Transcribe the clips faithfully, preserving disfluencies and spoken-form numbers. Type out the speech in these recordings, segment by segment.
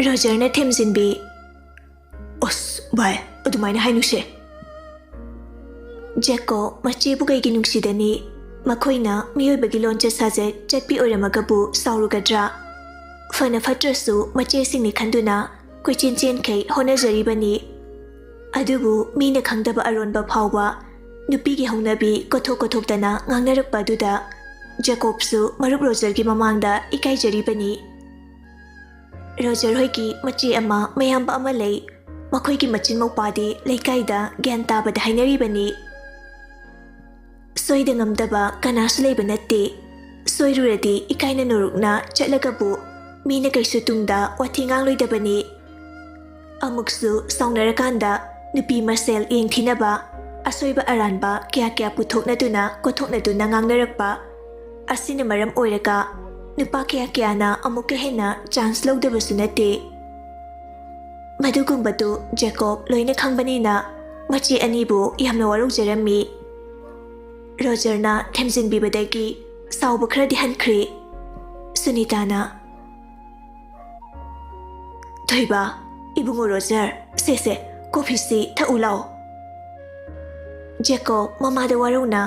ꯔꯣꯖꯔꯅ ꯊꯦꯝꯖꯤꯟꯕꯤ꯫ ꯑꯁ ꯚꯥꯏ, ꯑꯗꯨꯃꯥꯏꯅ ꯍꯥꯏꯅꯨꯁꯦ꯫ ꯖꯦꯀꯣꯕ ꯃꯆꯦꯕꯨ ꯀꯩꯒꯤ ꯅꯨꯡꯁꯤꯗꯅꯤ? ꯃꯈꯣꯏꯅ ꯃꯤꯑꯣꯏꯕꯒꯤ ꯂꯣꯟꯆꯠ ꯁꯥꯖꯠ ꯆꯠꯄꯤ ꯑꯣꯏꯔꯝꯃꯒꯕꯨ ꯁꯥꯎꯔꯨꯒꯗ꯭ꯔꯥ? ꯐꯅ ꯐꯠꯇ꯭ꯔꯁꯨ ꯃꯆꯦꯁꯤꯡꯅꯤ ꯈꯟꯗꯨꯅ ꯀꯣꯏꯆꯦꯟ ꯆꯦꯟꯈꯩ ꯍꯣꯠꯅꯖꯔꯤꯕꯅꯤ꯫ ꯑꯗꯨꯕꯨ ꯃꯤꯅ ꯈꯪꯗꯕ ꯑꯔꯣꯟꯕ ꯐꯥꯎꯕ ꯅꯨꯄꯤꯒꯤ ꯍꯧꯅꯕꯤ ꯀꯣꯊꯣꯛ ꯀꯣꯊꯣꯛꯇꯅ ꯉꯥꯡꯅꯔꯛꯄ ꯑꯗꯨꯗ ꯖꯦꯀꯣꯕꯁꯨ ꯃꯔꯨꯞ ꯔꯣꯖꯔꯒꯤ ꯃꯃꯥꯡꯗ ꯏꯀꯥꯏꯖꯔꯤꯕꯅꯤ꯫ ꯔꯣꯖꯔ ꯍꯣꯏꯒꯤ ꯃꯆꯦ ꯑꯃ, ꯃꯌꯥꯝꯕ ꯑꯃ ꯂꯩ꯫ ꯃꯈꯣꯏꯒꯤ ꯃꯆꯤꯟ ꯃꯧꯄꯥꯗꯤ ꯂꯩꯀꯥꯏꯗ ꯒ꯭ꯌꯥꯟ ꯇꯥꯕꯗ ꯍꯥꯏꯅꯔꯤꯕꯅꯤ꯫ ꯁꯣꯏꯗ ꯉꯝꯗꯕ ꯀꯅꯥꯁꯨ ꯂꯩꯕ ꯅꯠꯇꯦ꯫ ꯁꯣꯏꯔꯨꯔꯗꯤ ꯏꯀꯥꯏꯅ ꯅꯣꯔꯨꯛꯅ ꯆꯠꯂꯒꯕꯨ ꯃꯤꯅ ꯀꯩꯁꯨ ꯇꯨꯡꯗ ꯋꯥꯊꯤ ꯉꯥꯡꯂꯣꯏꯗꯕꯅꯤ꯫ ꯑꯃꯨꯛꯁꯨ ꯁꯥꯎꯅꯔꯀꯥꯟꯗ ꯅꯨꯄꯤ ꯃꯁꯦꯜ ꯌꯦꯡꯊꯤꯅꯕ, ꯑꯁꯣꯏꯕ ꯑꯔꯥꯟꯕ ꯀꯌꯥ ꯀꯌꯥ ꯄꯨꯊꯣꯛꯅꯗꯨꯅ ꯀꯣꯊꯣꯛꯅꯗꯨꯅ ꯉꯥꯡꯅꯔꯛꯄ ꯑꯁꯤꯅ ꯃꯔꯝ ꯑꯣꯏꯔꯒ ꯅꯨꯄꯥ ꯀꯌꯥ ꯀꯌꯥꯅ ꯑꯃꯨꯛꯀ ꯍꯦꯟꯅ ꯆꯥꯟꯁ ꯂꯧꯗꯕꯁꯨ ꯅꯠꯇꯦ꯫ ꯃꯗꯨꯒꯨꯝꯕꯗꯨ ꯖꯦꯀꯣꯕ ꯂꯣꯏꯅ ꯈꯪꯕꯅꯤꯅ ꯃꯆꯦ ꯑꯅꯤꯕꯨ ꯌꯥꯝꯅ ꯋꯥꯔꯧꯖꯔꯝꯃꯤ꯫ ꯔꯣꯖꯔꯅ ꯊꯦꯝꯖꯤꯟꯕꯤꯕꯗꯒꯤ ꯁꯥꯎꯕ ꯈꯔꯗꯤ ꯍꯟꯈ꯭ꯔꯦ꯫ ꯁꯨꯅꯤꯇꯥꯅ, "ꯊꯣꯏꯕ, ꯏꯕꯨꯡꯉꯣ ꯔꯣꯖꯔ, ꯁꯦ ꯁꯦ, ꯀꯣꯐꯤꯁꯤ ꯊꯛꯎ ꯂꯥꯎ꯫" ꯖꯦꯀꯣꯕ ꯃꯃꯥꯗ ꯋꯥꯔꯧꯅ,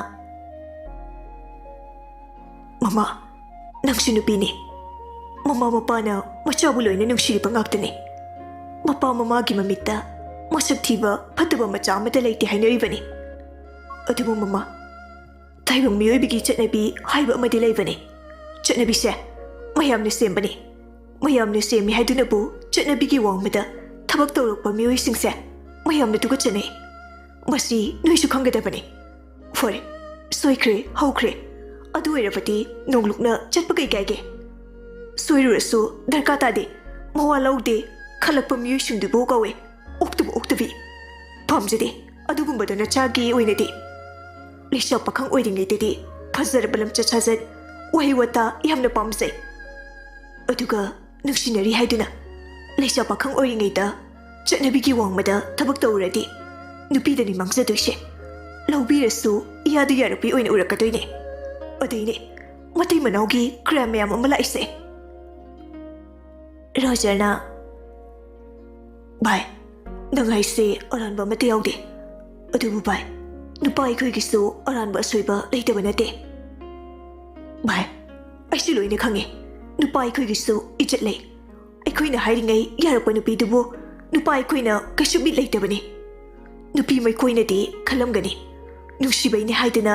"ꯃꯃꯥ, ꯅꯪꯁꯨ ꯅꯨꯄꯤꯅꯤ꯫ ꯃꯃꯥ ꯃꯄꯥꯅ ꯃꯆꯥꯕꯨ ꯂꯣꯏꯅ ꯅꯨꯡꯁꯤꯔꯤꯕ ꯉꯥꯛꯇꯅꯤ꯫ ꯃꯄꯥ ꯃꯃꯥꯒꯤ ꯃꯃꯤꯠꯇ ꯃꯁꯛ ꯊꯤꯕ ꯐꯠꯇꯕ ꯃꯆꯥ ꯑꯃꯠꯇ ꯂꯩꯇꯦ ꯍꯥꯏꯅꯔꯤꯕꯅꯤ꯫ ꯑꯗꯨꯕꯨ ꯃꯃꯥ, ꯇꯥꯏꯕꯪ ꯃꯤꯑꯣꯏꯕꯒꯤ ꯆꯠꯅꯕꯤ ꯍꯥꯏꯕ ꯑꯃꯗꯤ ꯂꯩꯕꯅꯤ꯫ ꯆꯠꯅꯕꯤꯁꯦ ꯃꯌꯥꯝꯅ ꯁꯦꯝꯕꯅꯤ꯫ ꯃꯌꯥꯝꯅ ꯁꯦꯝꯃꯤ ꯍꯥꯏꯗꯨꯅꯕꯨ ꯆꯠꯅꯕꯤꯒꯤ ꯋꯥꯡꯃꯗ ꯊꯕꯛ ꯇꯧꯔꯛꯄ ꯃꯤꯑꯣꯏꯁꯤꯡꯁꯦ ꯃꯌꯥꯝꯅ ꯇꯨꯀꯠꯆꯅꯩ꯫ ꯃꯁꯤ ꯅꯣꯏꯁꯨ ꯈꯪꯒꯗꯕꯅꯤ꯫ ꯐꯔꯦ, ꯁꯣꯏꯈ꯭ꯔꯦ, ꯍꯧꯈ꯭ꯔꯦ꯫ ꯑꯗꯨ ꯑꯣꯏꯔꯕꯗꯤ ꯅꯣꯡꯂꯨꯛꯅ ꯆꯠꯄ ꯀꯩ ꯀꯥꯏꯒꯦ? ꯁꯣꯏꯔꯨꯔꯁꯨ ꯗꯔꯀꯥꯔ ꯇꯥꯗꯦ, ꯃꯋꯥ ꯂꯧꯗꯦ ꯈꯜꯂꯛꯄ ꯃꯤꯑꯣꯏꯁꯤꯡꯗꯨꯕꯨ ꯀꯧꯋꯦ ꯑꯣꯛꯇꯕ ꯑꯣꯛꯇꯕꯤ꯫ ꯄꯥꯝꯖꯗꯦ ꯑꯗꯨꯒꯨꯝꯕꯗꯣ ꯅꯆꯥꯒꯤ ꯑꯣꯏꯅꯗꯤ꯫ ꯂꯩꯁꯥ ꯄꯥꯈꯪ ꯑꯣꯏꯔꯤꯉꯩꯗꯗꯤ ꯐꯖꯔꯕ ꯂꯝꯆꯠ ꯁꯥꯖꯠ, ꯋꯥꯍꯩ ꯋꯥꯇꯥ ꯌꯥꯝꯅ ꯄꯥꯝꯖꯩ꯫ ꯑꯗꯨꯒ ꯅꯨꯡꯁꯤꯅꯔꯤ ꯍꯥꯏꯗꯨꯅ ꯂꯩꯁꯥ ꯄꯥꯈꯪ ꯑꯣꯏꯔꯤꯉꯩꯗ ꯆꯠꯅꯕꯤꯒꯤ ꯋꯥꯡꯃꯗ ꯊꯕꯛ ꯇꯧꯔꯨꯔꯗꯤ ꯅꯨꯄꯤꯗꯅꯤ ꯃꯥꯡꯖꯗꯣꯏꯁꯦ꯫ ꯂꯧꯕꯤꯔꯁꯨ ꯏꯌꯥꯗ ꯌꯥꯔꯛꯄꯤ ꯑꯣꯏꯅ ꯎꯔꯛꯀꯗꯣꯏꯅꯦ꯫ ꯑꯗꯩꯅꯦ ꯃꯇꯩ ꯃꯅꯥꯎꯒꯤ ꯀ꯭ꯔꯥꯏꯝ ꯃꯌꯥꯝ ꯑꯃ ꯂꯥꯛꯏꯁꯦ꯫" ꯔꯣꯖꯔꯅ, ꯚꯥꯏ, ꯅꯪ ꯍꯥꯏꯁꯦ ꯑꯔꯥꯟꯕ ꯑꯃꯠꯇ ꯌꯥꯎꯗꯦ꯫ ꯑꯗꯨꯕꯨ ꯚꯥꯏ, ꯅꯨꯄꯥ ꯑꯩꯈꯣꯏꯒꯤꯁꯨ ꯑꯔꯥꯟꯕ ꯑꯁꯣꯏꯕ ꯂꯩꯇꯕ ꯅꯠꯇꯦ꯫ ꯚꯥꯏ, ꯑꯩꯁꯨ ꯂꯣꯏꯅ ꯈꯪꯉꯤ꯫ ꯅꯨꯄꯥ ꯑꯩꯈꯣꯏꯒꯤꯁꯨ ꯏꯖꯠ ꯂꯩ꯫ ꯑꯩꯈꯣꯏꯅ ꯍꯥꯏꯔꯤꯉꯩ ꯌꯥꯔꯛꯄ ꯅꯨꯄꯤꯗꯨꯕꯨ ꯅꯨꯄꯥ ꯑꯩꯈꯣꯏꯅ ꯀꯩꯁꯨ ꯕꯤꯠ ꯂꯩꯇꯕꯅꯤ꯫ ꯅꯨꯄꯤ ꯃꯩꯈꯣꯏꯅꯗꯤ ꯈꯜꯂꯝꯒꯅꯤ, ꯅꯨꯡꯁꯤꯕꯩꯅꯤ ꯍꯥꯏꯗꯅ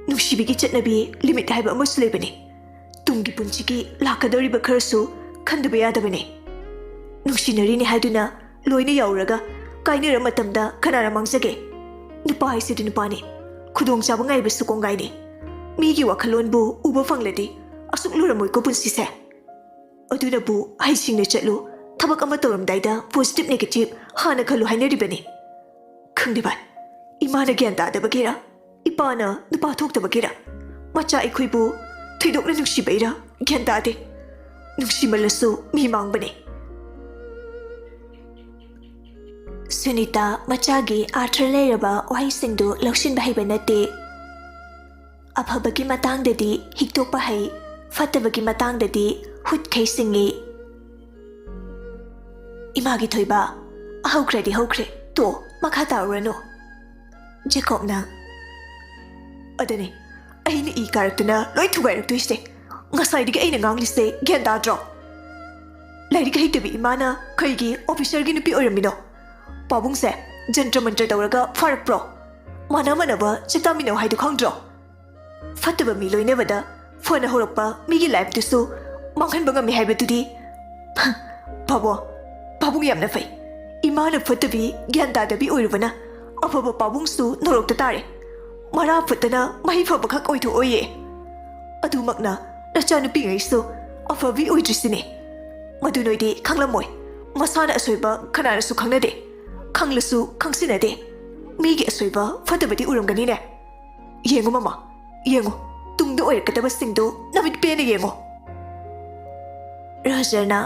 ꯅꯨꯡꯁꯤꯕꯒꯤ ꯆꯠꯅꯕꯤ ꯂꯤꯃꯤꯠ ꯍꯥꯏꯕ ꯑꯃꯁꯨ ꯂꯩꯕꯅꯤ꯫ ꯇꯨꯡꯒꯤ ꯄꯨꯟꯁꯤꯒꯤ ꯂꯥꯛꯀꯗꯧꯔꯤꯕ ꯈꯔꯁꯨ ꯈꯟꯗꯕ ꯌꯥꯗꯕꯅꯤ꯫ ꯅꯨꯡꯁꯤꯅꯔꯤꯅꯤ ꯍꯥꯏꯗꯨꯅ ꯂꯣꯏꯅ ꯌꯥꯎꯔꯒ ꯀꯥꯏꯅꯔ ꯃꯇꯝꯗ ꯀꯅꯥꯅ ꯃꯥꯡꯖꯒꯦ? ꯅꯨꯄꯥ ꯍꯥꯏꯁꯤꯗꯤ ꯅꯨꯄꯥꯅꯤ, ꯈꯨꯗꯣꯡꯆꯥꯕ ꯉꯥꯏꯕꯁꯨ ꯀꯣꯡꯒꯥꯏꯅꯤ꯫ ꯃꯤꯒꯤ ꯋꯥꯈꯜꯂꯣꯟꯕꯨ ꯎꯕ ꯐꯪꯂꯗꯤ ꯑꯁꯨꯛ ꯂꯨꯔꯝꯃꯣꯏꯀꯣ ꯄꯨꯟꯁꯤꯁꯦ꯫ ꯑꯗꯨꯅꯕꯨ ꯍꯩꯁꯤꯡꯅ ꯆꯠꯂꯨ, ꯊꯕꯛ ꯑꯃ ꯇꯧꯔꯝꯗꯥꯏꯗ positive negative ꯍꯥꯟꯅ ꯈꯜꯂꯨ ꯍꯥꯏꯅꯔꯤꯕꯅꯤ꯫ ꯈꯪꯗꯦ ꯚꯥꯏ, ꯏꯃꯥꯅ ꯒ꯭ꯌꯥꯟ ꯇꯥꯗꯕꯒꯤꯔ, ꯏꯄꯥꯅ ꯅꯨꯄꯥ ꯊꯣꯛꯇꯕꯒꯤꯔ, ꯃꯆꯥ ꯑꯩꯈꯣꯏꯕꯨ ꯊꯣꯏꯗꯣꯛꯅ ꯅꯨꯡꯁꯤꯕꯩꯔ ꯒ꯭ꯌꯥꯟ ꯇꯥꯗꯦ꯫ ꯅꯨꯡꯁꯤꯃꯜꯂꯁꯨ ꯃꯤ ꯃꯥꯡꯕꯅꯦ꯫ ꯁꯨꯅꯤꯇꯥ ꯃꯆꯥꯒꯤ ꯑꯥꯔꯊ ꯂꯩꯔꯕ ꯋꯥꯍꯩꯁꯤꯡꯗꯨ ꯂꯧꯁꯤꯟꯕ ꯍꯩꯕ ꯅꯠꯇꯦ꯫ ꯑꯐꯕꯒꯤ ꯃꯇꯥꯡꯗꯗꯤ ꯍꯤꯛꯇꯣꯛꯄ ꯍꯩ, ꯐꯠꯇꯕꯒꯤ ꯃꯇꯥꯡꯗꯗꯤ ꯍꯨꯠꯈꯩ ꯁꯤꯡꯉꯤ꯫ ꯏꯃꯥꯒꯤ ꯊꯣꯏꯕ, ꯍꯧꯈ꯭ꯔꯗꯤ ꯍꯧꯈ꯭ꯔꯦ, ꯇꯣ, ꯃꯈꯥ ꯇꯥꯔꯨꯔꯅꯨ꯫ ꯖꯦꯀꯣꯕꯅ, ꯑꯗꯨꯅꯦ, ꯑꯩꯅ ꯏ ꯀꯥꯔꯛꯇꯅ ꯂꯣꯏ ꯊꯨꯒꯥꯏꯔꯛꯇꯣꯏꯁꯦ꯫ ꯉꯁꯥꯏꯗꯒꯤ ꯑꯩꯅ ꯉꯥꯡꯂꯤꯁꯦ ꯒ꯭ꯌꯥꯟ ꯇꯥꯗ꯭ꯔꯣ? ꯂꯥꯏꯔꯤꯛ ꯍꯩꯇꯕꯤ ꯏꯃꯥꯅ ꯀꯩꯒꯤ ꯑꯣꯐꯤꯁꯔꯒꯤ ꯅꯨꯄꯤ ꯑꯣꯏꯔꯝꯃꯤꯅꯣ? ꯄꯥꯕꯨꯡꯁꯦ ꯖꯟꯇ꯭ꯔ ꯃꯟꯇ꯭ꯔ ꯇꯧꯔꯒ ꯐꯥꯔꯛꯄ꯭ꯔꯣ? ꯃꯥꯟꯅ ꯃꯥꯟꯅꯕ ꯆꯥꯛ ꯆꯥꯃꯤꯟꯅꯧ ꯍꯥꯏꯗꯣ ꯈꯪꯗ꯭ꯔꯣ? ꯐꯠꯇꯕ ꯃꯤ ꯂꯣꯏꯅꯕꯗ ꯐꯅ ꯍꯧꯔꯛꯄ ꯃꯤꯒꯤ ꯂꯥꯏꯐꯇꯨꯁꯨ ꯃꯥꯡꯍꯟꯕ ꯉꯝꯃꯤ ꯍꯥꯏꯕꯗꯨꯗꯤ꯫ ꯄꯥꯕꯨꯡ, ꯄꯥꯕꯨꯡ ꯌꯥꯝꯅ ꯐꯩ꯫ ꯏꯃꯥꯅ ꯐꯠꯇꯕꯤ, ꯒ꯭ꯌꯥꯟ ꯇꯥꯗꯕꯤ ꯑꯣꯏꯔꯨꯕꯅ ꯑꯐꯕ ꯄꯥꯕꯨꯡꯁꯨ ꯅꯣꯔꯣꯛꯇ ꯇꯥꯔꯦ꯫ ꯃꯔꯥ ꯐꯠꯇꯅ ꯃꯍꯩ ꯐꯕꯈꯛ ꯑꯣꯏꯊꯣꯛꯑꯣꯏꯌꯦ꯫ ꯑꯗꯨꯃꯛꯅ ꯅꯆꯥꯅꯨꯄꯤꯉꯩꯁꯨ ꯑꯐꯕꯤ ꯑꯣꯏꯗ꯭ꯔꯤꯁꯤꯅꯦ꯫ ꯃꯗꯨ ꯅꯣꯏꯗꯤ ꯈꯪꯂꯝꯃꯣꯏ꯫ ꯃꯁꯥꯅ ꯑꯁꯣꯏꯕ ꯀꯅꯥꯅꯁꯨ ꯈꯪꯅꯗꯦ꯫ ꯈꯪꯂꯁꯨ ꯈꯪꯁꯤꯟꯅꯗꯦ꯫ ꯃꯤꯒꯤ ꯑꯁꯣꯏꯕ ꯐꯠꯇꯕꯗꯤ ꯎꯔꯝꯒꯅꯤꯅꯦ꯫ ꯌꯦꯡꯉꯨ ꯃꯃꯥ, ꯌꯦꯡꯉꯨ, ꯇꯨꯡꯗ ꯑꯣꯏꯔꯛꯀꯗꯕꯁꯤꯡꯗꯨ ꯅꯃꯤꯠ ꯄꯦꯟꯅ ꯌꯦꯡꯉꯨ꯫ ꯔꯣꯖꯔꯅ,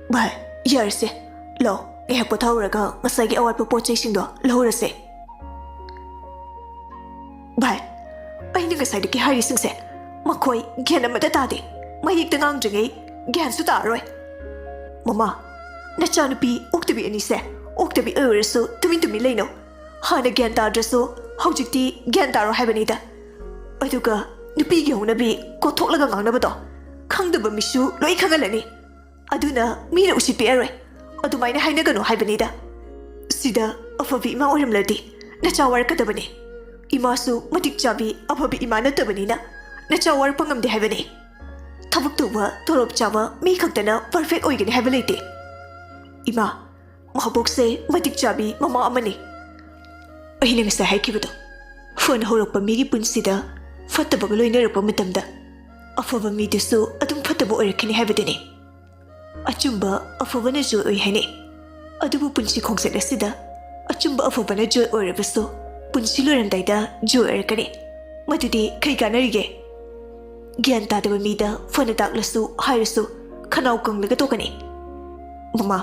ꯚꯥꯏ, ꯌꯥꯔꯁꯦ, ꯂꯥꯛꯑꯣ, ꯉꯥꯏꯍꯥꯛ ꯄꯣꯊꯥꯍꯧꯔꯒ ꯉꯁꯥꯏꯒꯤ ꯑꯋꯥꯠꯄ ꯄꯣꯠ ꯆꯩꯁꯤꯡꯗꯣ ꯂꯧꯍꯧꯔꯁꯦ꯫ ꯚꯥꯏ, ꯑꯩꯅ ꯉꯁꯥꯏꯗꯒꯤ ꯍꯥꯏꯔꯤꯁꯤꯡꯁꯦ ꯃꯈꯣꯏ ꯒ꯭ꯌꯥꯟ ꯑꯃꯠꯇ ꯇꯥꯗꯦ꯫ ꯃꯌꯦꯛꯇ ꯉꯥꯡꯗ꯭ꯔꯤꯉꯩ ꯒ꯭ꯌꯥꯟꯁꯨ ꯇꯥꯔꯔꯣꯏ꯫ ꯃꯃꯥ, ꯅꯆꯥꯅꯨꯄꯤ ꯑꯣꯛꯇꯕꯤ ꯑꯅꯤꯁꯦ ꯑꯣꯛꯇꯕꯤ ꯑꯣꯏꯔꯁꯨ ꯇꯨꯃꯤꯟ ꯇꯨꯃꯤꯟ ꯂꯩꯅꯧ꯫ ꯍꯥꯟꯅ ꯒ꯭ꯌꯥꯟ ꯇꯥꯗ꯭ꯔꯁꯨ ꯍꯧꯖꯤꯛꯇꯤ ꯒ꯭ꯌꯥꯟ ꯇꯥꯔꯣ ꯍꯥꯏꯕꯅꯤꯗ꯫ ꯑꯗꯨꯒ ꯅꯨꯄꯤꯒꯤ ꯍꯧꯅꯕꯤ ꯀꯣꯠꯊꯣꯛꯂꯒ ꯉꯥꯡꯅꯕꯗꯣ ꯈꯪꯗꯕ ꯃꯤꯁꯨ ꯂꯣꯏ ꯈꯪꯍꯜꯂꯅꯤ꯫ ꯑꯗꯨꯅ ꯃꯤꯅ ꯎꯁꯤꯠꯄꯤꯔꯔꯣꯏ꯫ ꯑꯗꯨꯃꯥꯏꯅ ꯍꯥꯏꯅꯒꯅꯨ ꯍꯥꯏꯕꯅꯤꯗ꯫ ꯁꯤꯗ ꯑꯐꯕꯤ ꯏꯃꯥ ꯑꯣꯏꯔꯝꯂꯗꯤ ꯅꯆꯥ ꯋꯥꯔꯛꯀꯗꯕꯅꯤ꯫ ꯏꯃꯥꯁꯨ ꯃꯇꯤꯛ ꯆꯥꯕꯤ ꯑꯐꯕꯤ ꯏꯃꯥ ꯅꯠꯇꯕꯅꯤꯅ ꯅꯆꯥ ꯋꯥꯔꯛꯄ ꯉꯝꯗꯦ ꯍꯥꯏꯕꯅꯤ꯫ ꯊꯕꯛ ꯇꯧꯕ, ꯇꯣꯂꯣꯞ ꯆꯥꯕ ꯃꯤ ꯈꯛꯇꯅ perfect ꯑꯣꯏꯒꯅꯤ ꯍꯥꯏꯕ ꯂꯩꯇꯦ꯫ ꯏꯃꯥ, ꯃꯕꯣꯛꯁꯦ ꯃꯇꯤꯛ ꯆꯥꯕꯤ ꯃꯃꯥ ꯑꯃꯅꯤ꯫ ꯑꯩꯅ ꯉꯁꯥꯏ ꯍꯥꯏꯈꯤꯕꯗꯣ, ꯐꯅ ꯍꯧꯔꯛꯄ ꯃꯤꯒꯤ ꯄꯨꯟꯁꯤꯗ ꯐꯠꯇꯕꯒ ꯂꯣꯏꯅꯔꯛꯄ ꯃꯇꯝꯗ ꯑꯐꯕ ꯃꯤꯗꯨꯁꯨ ꯑꯗꯨꯝ ꯐꯠꯇꯕ ꯑꯣꯏꯔꯛꯈꯤꯅꯤ ꯍꯥꯏꯕꯗꯨꯅꯤ꯫ ꯑꯆꯨꯝꯕ ꯑꯐꯕꯅ ꯖꯣꯏ ꯑꯣꯏ ꯍꯥꯏꯅꯩ꯫ ꯑꯗꯨꯕꯨ ꯄꯨꯟꯁꯤ ꯈꯣꯡꯆꯠ ꯑꯁꯤꯗ ꯑꯆꯨꯝꯕ ꯑꯐꯕꯅ ꯖꯣꯏ ꯑꯣꯏꯔꯕꯁꯨ ꯄꯨꯟꯁꯤ ꯂꯣꯏꯔꯝꯗꯥꯏꯗ ꯖꯣꯏ ꯑꯣꯏꯔꯛꯀꯅꯤ꯫ ꯃꯗꯨꯗꯤ ꯀꯩ ꯀꯥꯟꯅꯔꯤꯒꯦ? ꯒ꯭ꯌꯥꯟ ꯇꯥꯗꯕ ꯃꯤꯗ ꯐꯅ ꯇꯥꯛꯂꯁꯨ ꯍꯥꯏꯔꯁꯨ ꯈꯅꯥꯎ ꯀꯪꯂꯒ ꯇꯣꯛꯀꯅꯤ꯫ ꯃꯃꯥ,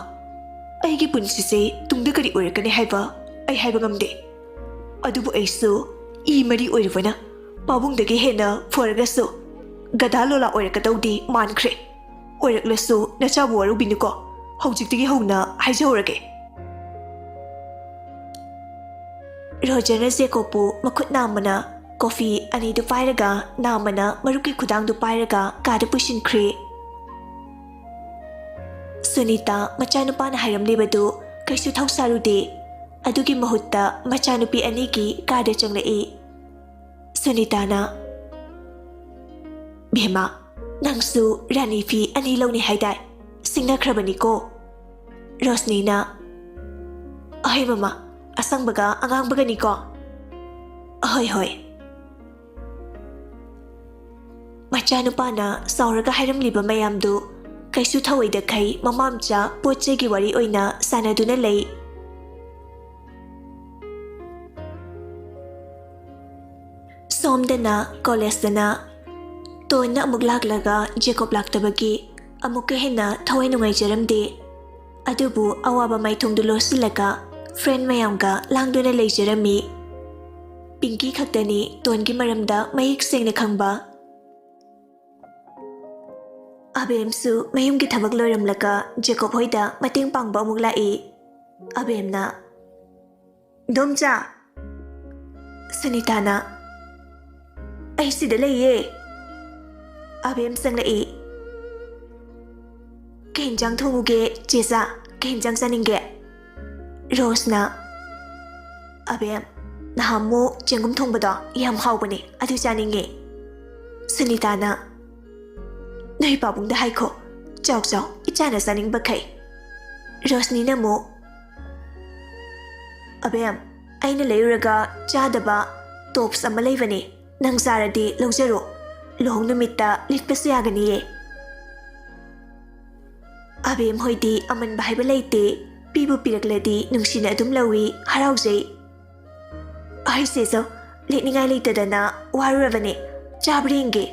ꯑꯩꯒꯤ ꯄꯨꯟꯁꯤꯁꯦ ꯇꯨꯡꯗ ꯀꯔꯤ ꯑꯣꯏꯔꯛꯀꯅꯤ ꯍꯥꯏꯕ ꯑꯩ ꯍꯥꯏꯕ ꯉꯝꯗꯦ꯫ ꯑꯗꯨꯕꯨ ꯑꯩꯁꯨ ꯏ ꯃꯔꯤ ꯑꯣꯏꯔꯨꯕꯅ ꯄꯥꯕꯨꯡꯗꯒꯤ ꯍꯦꯟꯅ ꯐꯔꯒꯁꯨ ꯒꯙꯥ ꯂꯣꯂꯥ ꯑꯣꯏꯔꯛꯀꯗꯧꯗꯤ ꯃꯥꯟꯈ꯭ꯔꯦ꯫ ꯑꯣꯏꯔꯛꯂꯁꯨ ꯅꯆꯥꯕꯨ ꯋꯥꯔꯧꯕꯤꯅꯨꯀꯣ꯫ ꯍꯧꯖꯤꯛꯇꯒꯤ ꯍꯧꯅ ꯍꯥꯏꯖꯍꯧꯔꯒꯦ꯫ ꯔꯣꯖꯔꯅ ꯖꯦꯀꯣꯕꯄꯨ ꯃꯈꯨꯠ ꯅꯥꯝꯃꯅ ꯀꯣꯐꯤ ꯑꯅꯤꯗꯨ ꯄꯥꯏꯔꯒ ꯅꯥꯝꯃꯅ ꯃꯔꯨꯞꯀꯤ ꯈꯨꯗꯥꯡꯗꯨ ꯄꯥꯏꯔꯒ ꯀꯥꯗ ꯄꯨꯁꯤꯟꯈ꯭ꯔꯦ꯫ ꯁꯨꯅꯤꯇꯥ ꯃꯆꯥꯅꯨꯄꯥꯅ ꯍꯥꯏꯔꯝꯂꯤꯕꯗꯨ ꯀꯩꯁꯨ ꯊꯧꯁꯥꯔꯨꯗꯦ꯫ ꯑꯗꯨꯒꯤ ꯃꯍꯨꯠꯇ ꯃꯆꯥꯅꯨꯄꯤ ꯑꯅꯤꯒꯤ ꯀꯥꯗ ꯆꯪꯂꯛꯏ꯫ ꯁꯨꯅꯤꯇꯥꯅ, "ꯕꯦꯝꯃ, ꯅꯪꯁꯨ ꯔꯥꯅꯤ ꯐꯤ ꯑꯅꯤ ꯂꯧꯅꯤ ꯍꯥꯏꯗꯥꯏ? ꯁꯤꯡꯅꯈ꯭ꯔꯕꯅꯤꯀꯣ?" ꯔꯣꯁꯅꯤꯅ, "ꯑꯍꯣꯏ ꯃꯃꯥ, ꯑꯁꯪꯕꯒ ꯑꯉꯥꯡꯕꯒꯅꯤꯀꯣ?" "ꯑꯍꯣꯏ ꯍꯣꯏ꯫" ꯃꯆꯥꯅꯨꯄꯥꯅ ꯆꯥꯎꯔꯒ ꯍꯥꯏꯔꯝꯂꯤꯕ ꯃꯌꯥꯝꯗꯨ ꯀꯩꯁꯨ ꯊꯧꯑꯣꯏꯗꯈꯩ ꯃꯃꯥ ꯃꯆꯥ ꯄꯣꯠ ꯆꯩꯒꯤ ꯋꯥꯔꯤ ꯑꯣꯏꯅ ꯁꯥꯟꯅꯗꯨꯅ ꯂꯩ꯫ ꯁꯣꯝꯗꯅ ꯀꯣꯂꯦꯖꯇꯅ ꯇꯣꯟꯅ ꯑꯃꯨꯛ ꯂꯥꯛꯂꯒ ꯖꯦꯀꯣꯕ ꯂꯥꯛꯇꯕꯒꯤ ꯑꯃꯨꯛꯀ ꯍꯦꯟꯅ ꯊꯋꯥꯏ ꯅꯨꯡꯉꯥꯏꯖꯔꯝꯗꯦ꯫ ꯑꯗꯨꯕꯨ ꯑꯋꯥꯕ ꯃꯥꯏꯊꯣꯡꯗꯨ ꯂꯣꯠꯁꯤꯜꯂꯒ ꯐ꯭ꯔꯦꯟ ꯃꯌꯥꯝꯒ ꯂꯥꯡꯗꯨꯅ ꯂꯩꯖꯔꯝꯃꯤ꯫ ꯄꯤꯡꯀꯤ ꯈꯛꯇꯅꯤ ꯇꯣꯟꯒꯤ ꯃꯔꯝꯗ ꯃꯌꯦꯛ ꯁꯦꯡꯅ ꯈꯪꯕ꯫ ꯑꯕꯦꯝꯁꯨ ꯃꯌꯨꯝꯒꯤ ꯊꯕꯛ ꯂꯣꯏꯔꯝꯂꯒ ꯖꯦꯀꯣꯕ ꯍꯣꯏꯗ ꯃꯇꯦꯡ ꯄꯥꯡꯕ ꯑꯃꯨꯛ ꯂꯥꯛꯏ꯫ ꯑꯕꯦꯝꯅ, "ꯗꯣꯝꯆꯥ!" ꯁꯨꯅꯤꯇꯥꯅ, "ꯑꯩ ꯁꯤꯗ ꯂꯩꯌꯦ꯫" ꯑꯕꯦꯝ ꯆꯪꯂꯛꯏ꯫ "ꯀꯩ ꯍꯤꯟꯖꯥꯡ ꯊꯣꯡꯉꯨꯒꯦ, ꯆꯦꯆꯥ? ꯀꯩ ꯍꯤꯟꯖꯥꯡ ꯆꯥꯅꯤꯡꯒꯦ?" ꯔꯣꯁꯅ, "ꯑꯕꯦꯝ, ꯅꯍꯥꯟꯃꯨꯛ ꯆꯦꯡꯒꯨꯝ ꯊꯣꯡꯕꯗꯣ ꯌꯥꯝ ꯍꯥꯎꯕꯅꯦ, ꯑꯗꯨ ꯆꯥꯅꯤꯡꯉꯦ꯫" ꯁꯨꯅꯤꯇꯥꯅ, "ꯅꯣꯏ ꯄꯥꯕꯨꯡꯗ ꯍꯥꯏꯈꯣ, ꯆꯥꯎ ꯆꯥꯎ, ꯏꯆꯥꯅ ꯆꯥꯅꯤꯡꯕꯈꯩ꯫" ꯔꯣꯁꯅꯤꯅ ꯑꯃꯨꯛ, "ꯑꯕꯦꯝ, ꯑꯩꯅ ꯂꯩꯔꯨꯔꯒ ꯆꯥꯗꯕ ꯇꯣꯞꯁ ꯑꯃ ꯂꯩꯕꯅꯦ, ꯅꯪ ꯆꯥꯔꯗꯤ ꯂꯧꯖꯔꯣ, ꯂꯨꯍꯣꯡ ꯅꯨꯃꯤꯠꯇ ꯂꯤꯠꯄꯁꯨ ꯌꯥꯒꯅꯤꯌꯦ꯫" ꯑꯕꯦꯝ ꯍꯣꯏꯗꯤ ꯑꯃꯟꯕ ꯍꯥꯏꯕ ꯂꯩꯇꯦ, ꯄꯤꯕꯨ ꯄꯤꯔꯛꯂꯗꯤ ꯅꯨꯡꯁꯤꯅ ꯑꯗꯨꯝ ꯂꯧꯏ, ꯍꯔꯥꯎꯖꯩ꯫ "ꯑꯩꯁꯤꯁꯨ ꯂꯤꯠꯅꯤꯡꯉꯥꯏ ꯂꯩꯇꯗꯅ ꯋꯥꯔꯨꯔꯕꯅꯦ, ꯆꯥꯕ꯭ꯔꯥ ꯌꯦꯡꯒꯦ꯫"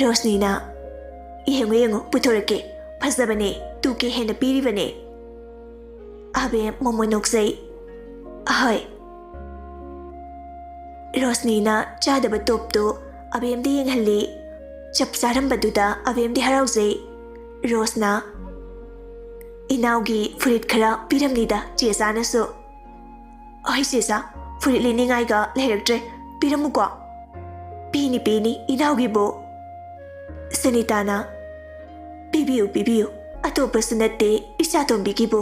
ꯔꯣꯁꯅꯤꯅ, "ꯌꯦꯡꯉꯨ ꯌꯦꯡꯉꯨ, ꯄꯨꯊꯣꯔꯛꯀꯦ, ꯐꯖꯕꯅꯦ, ꯇꯨ ꯀꯦ ꯍꯦꯟꯅ ꯄꯤꯔꯤꯕꯅꯦ꯫" ꯑꯕꯦꯝ ꯃꯣꯃꯣꯟ ꯅꯣꯛꯆꯩ꯫ "ꯑꯍꯣꯏ꯫" ꯔꯣꯁꯅꯤꯅ ꯆꯥꯗꯕ ꯇꯣꯞꯇꯨ ꯑꯕꯦꯝꯗ ꯌꯦꯡꯍꯜꯂꯤ꯫ ꯆꯞ ꯆꯥꯔꯝꯕꯗꯨꯗ ꯑꯕꯦꯝꯗꯤ ꯍꯔꯥꯎꯖꯩ꯫ ꯔꯣꯁꯅ, "ꯏꯅꯥꯎꯒꯤ ꯐꯨꯔꯤꯠ ꯈꯔ ꯄꯤꯔꯝꯅꯤꯗ ꯆꯦꯆꯥꯅꯁꯨ꯫" "ꯍꯣꯏ ꯆꯦꯆꯥ, ꯐꯨꯔꯤꯠ ꯂꯤꯅꯤꯡꯉꯥꯏꯒ ꯂꯩꯔꯛꯇ꯭ꯔꯦ, ꯄꯤꯔꯝꯃꯨꯀꯣ꯫" "ꯄꯤꯅꯤ ꯄꯤꯅꯤ ꯏꯅꯥꯎꯒꯤꯕꯨ꯫" ꯁꯨꯅꯤꯇꯥꯅ, "ꯄꯤꯕꯤꯌꯨ ꯄꯤꯕꯤꯌꯨ, ꯑꯇꯣꯞꯄꯁꯨ ꯅꯠꯇꯦ, ꯏꯆꯥꯇꯣꯝꯕꯤꯒꯤꯕꯨ꯫"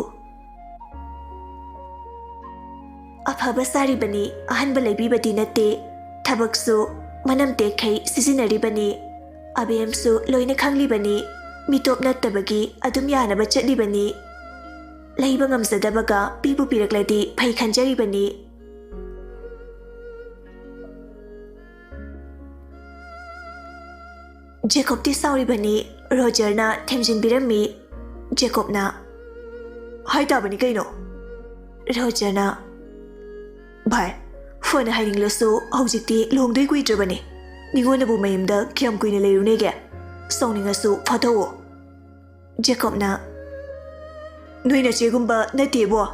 ꯑꯐꯕ ꯁꯥꯔꯤꯕꯅꯤ, ꯑꯍꯟꯕ ꯂꯩꯕꯤꯕꯗꯤ ꯅꯠꯇꯦ, ꯊꯕꯛꯁꯨ ꯃꯅꯝ ꯇꯦꯛꯈꯩ ꯁꯤꯖꯤꯟꯅꯔꯤꯕꯅꯤ꯫ ꯑꯕꯦꯝꯁꯨ ꯂꯣꯏꯅ ꯈꯪꯂꯤꯕꯅꯤ, ꯃꯤꯇꯣꯞ ꯅꯠꯇꯕꯒꯤ ꯑꯗꯨꯝ ꯌꯥꯅꯕ ꯆꯠꯂꯤꯕꯅꯤ꯫ ꯂꯩꯕ ꯉꯝꯖꯗꯕꯒ ꯄꯤꯕꯨ ꯄꯤꯔꯛꯂꯗꯤ ꯐꯩ ꯈꯟꯖꯔꯤꯕꯅꯤ꯫ ꯖꯦꯀꯣꯕꯇꯤ ꯁꯥꯎꯔꯤꯕꯅꯤ, ꯔꯣꯖꯔꯅ ꯊꯦꯝꯖꯤꯟꯕꯤꯔꯝꯃꯤ꯫ ꯖꯦꯀꯣꯕꯅ, "ꯍꯥꯏ ꯇꯥꯕꯅꯤ ꯀꯩꯅꯣ꯫" ꯔꯣꯖꯔꯅ, "ꯚꯥꯏ, ꯐꯅ ꯍꯥꯏꯅꯤꯡꯂꯁꯨ ꯍꯧꯖꯤꯛꯇꯤ ꯂꯨꯍꯣꯡꯗꯣꯏ ꯀꯨꯏꯗ꯭ꯔꯕꯅꯤ꯫ ꯅꯤꯉꯣꯟꯗꯕꯨ ꯃꯌꯨꯝꯗ ꯀꯌꯥꯝ ꯀꯨꯏꯅ ꯂꯩꯔꯨꯅꯦꯒꯦ? ꯁꯥꯎꯅꯤꯡꯉꯁꯨ ꯐꯥꯊꯧꯑꯣ꯫" ꯖꯦꯀꯣꯕꯅ, "ꯅꯣꯏ ꯅꯆꯦꯒꯨꯝꯕ ꯅꯠꯇꯦꯕꯣ꯫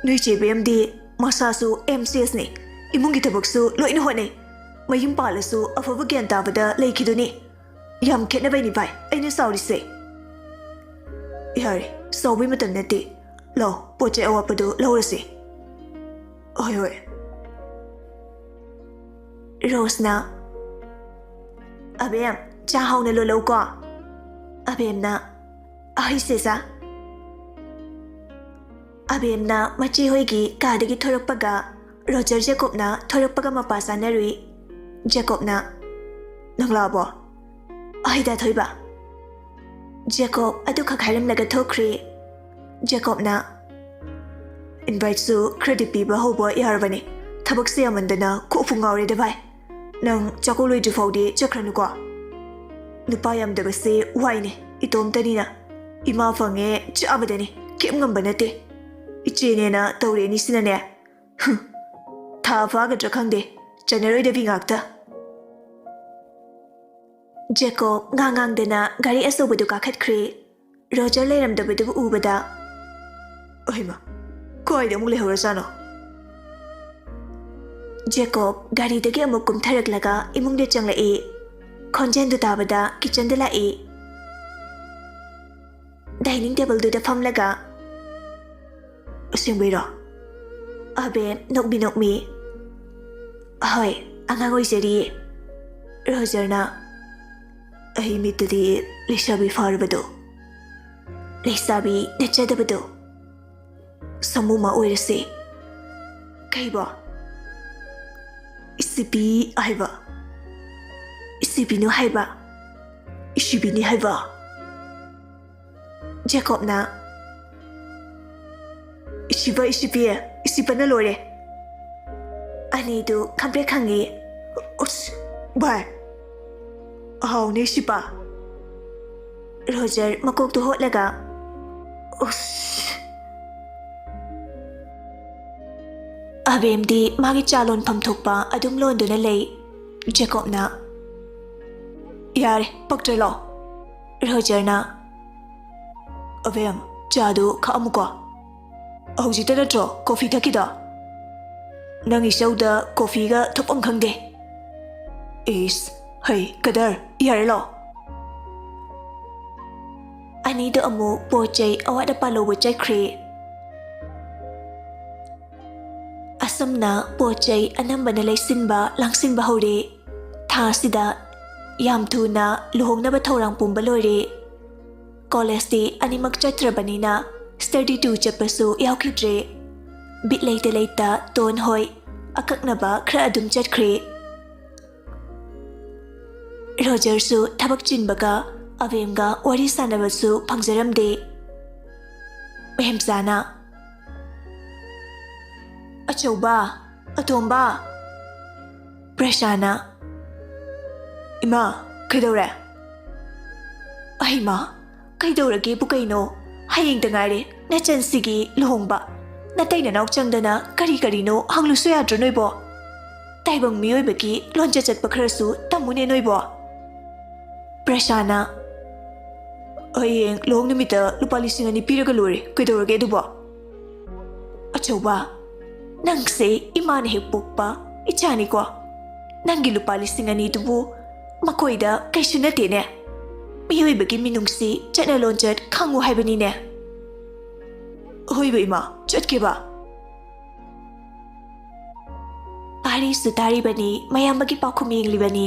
ꯅꯣꯏ ꯆꯦ ꯕꯦꯝꯗꯤ ꯃꯁꯥꯁꯨ ꯑꯦꯝ ꯁꯤ ꯑꯦꯁꯅꯤ, ꯏꯃꯨꯡꯒꯤ ꯊꯕꯛꯁꯨ ꯂꯣꯏꯅ ꯍꯣꯠꯅꯩ꯫ ꯃꯌꯨꯝ ꯄꯥꯜꯂꯁꯨ ꯑꯐꯕ ꯒ꯭ꯌꯥꯟ ꯇꯥꯕꯗ ꯂꯩꯈꯤꯗꯨꯅꯤ꯫ ꯌꯥꯝ ꯈꯦꯠꯅꯕꯩꯅꯤ ꯚꯥꯏ ꯑꯩꯅ ꯁꯥꯎꯔꯤꯁꯦ꯫ ꯌꯥꯔꯦ, ꯁꯥꯎꯕꯩ ꯃꯇꯝ ꯅꯠꯇꯦ꯫ ꯂꯥꯎ, ꯄꯣꯠ ꯆꯩ ꯑꯋꯥꯠꯄꯗꯨ ꯂꯧꯔꯁꯤ꯫ ꯍꯣꯏ, ꯍꯣꯏ꯫ ꯔꯣꯁꯅ, "ꯑꯕꯦꯝ, ꯆꯥ ꯍꯥꯎꯅ ꯂꯣꯜꯂꯧꯀꯣ?" ꯑꯕꯦꯝꯅ, "ꯑꯍꯩ, ꯆꯦꯆꯥ꯫" ꯑꯕꯦꯝꯅ ꯃꯆꯦ ꯍꯣꯏꯒꯤ ꯀꯥꯗꯒꯤ ꯊꯣꯔꯛꯄꯒ, ꯔꯣꯖꯔ ꯖꯦꯀꯣꯕꯅ ꯊꯣꯔꯛꯄꯒ ꯃꯄꯥ ꯆꯥꯅꯔꯨꯏ꯫ ꯖꯦꯀꯣꯕꯅ, "ꯅꯪ ꯂꯥꯛꯑꯕꯣ?" "ꯑꯍꯩꯗ, ꯊꯣꯏꯕ꯫" ꯖꯦꯀꯣꯕ ꯑꯗꯨꯈꯛ ꯍꯥꯏꯔꯝꯂꯒ ꯊꯣꯛꯈ꯭ꯔꯦ꯫ ꯖꯦꯀꯣꯕꯅ, "ꯏꯟꯚꯥꯏꯠꯁꯨ ꯈꯔꯗꯤ ꯄꯤꯕ ꯍꯧꯕ ꯌꯥꯔꯕꯅꯤ꯫ ꯊꯕꯛꯁꯦ ꯌꯥꯝꯃꯟꯗꯅ ꯀꯣꯛꯄꯨ ꯉꯥꯎꯔꯦꯗ ꯚꯥꯏ꯫ ꯅꯪ ꯆꯥꯛꯀꯧ ꯂꯣꯏꯗ꯭ꯔꯤ ꯐꯥꯎꯗꯤ ꯆꯠꯈ꯭ꯔꯅꯨꯀꯣ꯫ ꯅꯨꯄꯥ ꯌꯥꯝꯗꯕꯁꯦ ꯋꯥꯏꯅꯦ, ꯏꯇꯣꯝꯇꯅꯤꯅ꯫ ꯏꯃꯥ ꯐꯪꯉꯦ ꯆꯥꯕꯗꯅꯤ, ꯀꯩꯝ ꯉꯝꯕ ꯅꯠꯇꯦ꯫ ꯏꯆꯦꯅꯦꯅ ꯇꯧꯔꯦꯅꯤ ꯁꯤꯅꯅꯦ꯫ ꯍꯨꯝ, ꯊꯥ ꯐꯥꯒꯗ꯭ꯔꯥ ꯈꯪꯗꯦ, ꯆꯟꯅꯔꯣꯏꯗꯕꯤ ꯉꯥꯛꯇ꯫" ꯖꯦꯀꯣꯕ ꯉꯥꯡ ꯉꯥꯡꯗꯅ ꯒꯥꯔꯤ ꯑꯆꯧꯕꯗꯨ ꯀꯥꯈꯠꯈ꯭ꯔꯦ꯫ ꯔꯣꯖꯔ ꯂꯩꯔꯝꯗꯕꯗꯨꯕꯨ ꯎꯕꯗ, "ꯑꯍꯩꯃ, ꯀꯥꯏꯗ ꯑꯃꯨꯛ ꯂꯩꯍꯧꯔꯖꯥꯠꯅꯣ?" ꯖꯦꯀꯣꯕ ꯒꯥꯔꯤꯗꯒꯤ ꯑꯃꯨꯛ ꯀꯨꯝꯊꯔꯛꯂꯒ ꯏꯃꯨꯡꯗ ꯆꯪꯂꯛꯏ꯫ ꯈꯣꯟꯖꯦꯜꯗꯨ ꯇꯥꯕꯗ ꯀꯤꯆꯟꯗ ꯂꯥꯛꯏ꯫ ꯗꯥꯏꯅꯤꯡ ꯇꯦꯕꯜꯗꯨꯗ ꯐꯝꯂꯒ, "ꯑꯁꯦꯡꯕꯩꯔꯣ?" ꯑꯕꯦꯝ ꯅꯣꯛꯃꯤ ꯅꯣꯛꯃꯤ, "ꯍꯣꯏ, ꯑꯉꯥꯡ ꯑꯣꯏꯖꯔꯤꯌꯦ꯫" ꯔꯣꯖꯔꯅ, "ꯑꯩ ꯃꯤꯠꯇꯗꯤ ꯂꯩꯁꯥꯕꯤ ꯐꯥꯔꯕꯗꯣ, ꯂꯩꯁꯥꯕꯤ ꯅꯠꯆꯗꯕꯗꯣ, ꯁꯥꯃꯨ ꯑꯃ ꯑꯣꯏꯔꯁꯤ꯫" "ꯀꯩꯕꯣ?" "ꯏꯁꯤꯕꯤ ꯍꯥꯏꯕ, ꯏꯁꯤꯕꯤꯅꯨ ꯍꯥꯏꯕ, ꯏꯁꯤꯕꯤꯅꯤ ꯍꯥꯏꯕ꯫" ꯖꯦꯀꯣꯕꯅ, "ꯏꯁꯤꯕ, ꯏꯁꯤꯕꯤ, ꯏꯁꯤꯕꯅ ꯂꯣꯏꯔꯦ꯫" ꯑꯅꯤꯗꯨ ꯈꯪꯄ꯭ꯔꯦꯛ ꯈꯪꯉꯤ꯫ "ꯑꯁ, ꯚꯥꯏ, ꯑꯍꯥꯎꯅꯦ ꯏꯁꯤꯕ꯫" ꯔꯣꯖꯔ ꯃꯀꯣꯛꯇꯨ ꯍꯣꯠꯂꯒ, "ꯑꯁ꯫" ꯑꯕꯦꯝꯗꯤ ꯃꯥꯒꯤ ꯆꯥ ꯂꯣꯟꯐꯝ ꯊꯣꯛꯄ ꯑꯗꯨꯝ ꯂꯣꯟꯗꯨꯅ ꯂꯩ꯫ ꯖꯦꯀꯣꯕꯅ, "ꯌꯥꯔꯦ, ꯄꯛꯇ꯭ꯔꯦ, ꯂꯥꯛꯑꯣ꯫" ꯔꯣꯖꯔꯅ, "ꯑꯕꯦꯝ, ꯆꯥꯗꯨ ꯈꯥꯛꯑꯝꯃꯨꯀꯣ꯫ ꯍꯧꯖꯤꯛꯇ ꯅꯠꯇ꯭ꯔꯣ ꯀꯣꯐꯤ ꯊꯛꯈꯤꯗꯣ? ꯅꯪ ꯏꯆꯧꯗ ꯀꯣꯐꯤꯒ ꯊꯛꯐꯝ ꯈꯪꯗꯦ꯫" "ꯏꯁ, ꯍꯩ, ꯀꯗꯔ, ꯌꯥꯔꯦ, ꯂꯥꯛꯑꯣ꯫ ꯑꯅꯤꯗꯣ ꯑꯃꯨꯛ ꯄꯣꯠ ꯆꯩ ꯑꯋꯥꯠ ꯑꯄꯥ ꯂꯧꯕ ꯆꯠꯈ꯭ꯔꯦ꯫ ꯑꯁꯨꯝꯅ ꯄꯣꯠ ꯆꯩ ꯑꯅꯝꯕꯅ ꯂꯩꯁꯤꯟꯕ ꯂꯥꯡꯁꯤꯟꯕ ꯍꯧꯔꯦ꯫ ꯊꯥ ꯑꯁꯤꯗ ꯌꯥꯝ ꯊꯨꯅ ꯂꯨꯍꯣꯡꯅꯕ ꯊꯧꯔꯥꯡ ꯄꯨꯝꯕ ꯂꯣꯏꯔꯦ꯫ ꯀꯣꯂꯦꯖꯇꯤ ꯑꯅꯤꯃꯛ ꯆꯠꯇ꯭ꯔꯕꯅꯤꯅ study tour ꯆꯠꯄꯁꯨ ꯌꯥꯎꯈꯤꯗ꯭ꯔꯦ꯫ ꯕꯤꯠ ꯂꯩꯇ ꯂꯩꯇ ꯇꯣꯟ ꯍꯣꯏ ꯑꯀꯛꯅꯕ ꯈꯔ ꯑꯗꯨꯝ ꯆꯠꯈ꯭ꯔꯦ꯫ ꯔꯣꯖꯔꯁꯨ ꯊꯕꯛ ꯆꯤꯟꯕꯒ ꯑꯕꯦꯝꯒ ꯋꯥꯔꯤ ꯁꯥꯟꯅꯕꯁꯨ ꯐꯪꯖꯔꯝꯗꯦ꯫ ꯃꯦꯝꯆꯥꯅ, "ꯑꯆꯧꯕ, ꯑꯇꯣꯝꯕ!" ꯄ꯭ꯔꯦꯁꯥꯅ, "ꯏꯃꯥ, ꯀꯩꯗꯧꯔꯦ?" "ꯑꯩꯃ, ꯀꯩꯗꯧꯔꯒꯦꯕꯨ ꯀꯩꯅꯣ? ꯍꯌꯦꯡꯗ ꯉꯥꯏꯔꯦ ꯅꯆꯟꯁꯤꯒꯤ ꯂꯨꯍꯣꯡꯕ꯫ ꯅꯇꯩ ꯅꯅꯥꯎ ꯆꯪꯗꯅ ꯀꯔꯤ ꯀꯔꯤꯅꯣ ꯍꯪꯂꯨꯁꯨ ꯌꯥꯗ꯭ꯔꯣ ꯅꯣꯏꯕꯣ? ꯇꯥꯏꯕꯪ ꯃꯤꯑꯣꯏꯕꯒꯤ ꯂꯣꯟꯆꯠ ꯆꯠꯄ ꯈꯔꯁꯨ ꯇꯝꯃꯨꯅꯦ ꯅꯣꯏꯕꯣ꯫" ꯄ꯭ꯔꯦꯁꯥꯅ, "ꯍꯌꯦꯡ ꯂꯨꯍꯣꯡ ꯅꯨꯃꯤꯠꯇ ꯂꯨꯄꯥ ꯂꯤꯁꯤꯡ ꯑꯅꯤ ꯄꯤꯔꯒ ꯂꯣꯏꯔꯦ, ꯀꯩꯗꯧꯔꯒꯦ ꯑꯗꯨꯕꯣ?" "ꯑꯆꯧꯕ, ꯅꯪꯁꯦ ꯏꯃꯥꯅ ꯍꯦꯛ ꯄꯣꯛꯄ ꯏꯆꯥꯅꯤꯀꯣ꯫ ꯅꯪꯒꯤ ꯂꯨꯄꯥ ꯂꯤꯁꯤꯡ ꯑꯅꯤꯗꯨꯕꯨ ꯃꯈꯣꯏꯗ ꯀꯩꯁꯨ ꯅꯠꯇꯦꯅꯦ꯫ ꯃꯤꯑꯣꯏꯕꯒꯤ ꯃꯤꯅꯨꯡꯁꯤ, ꯆꯠꯅ ꯂꯣꯟꯆꯠ ꯈꯪꯉꯨ ꯍꯥꯏꯕꯅꯤꯅꯦ꯫" "ꯍꯣꯏꯕ ꯏꯃꯥ, ꯆꯠꯀꯦꯕ꯫" ꯄꯥꯔꯤꯁꯨ ꯇꯥꯔꯤꯕꯅꯤ, ꯃꯌꯥꯝꯕꯒꯤ ꯄꯥꯎꯈꯨꯝ ꯌꯦꯡꯂꯤꯕꯅꯤ꯫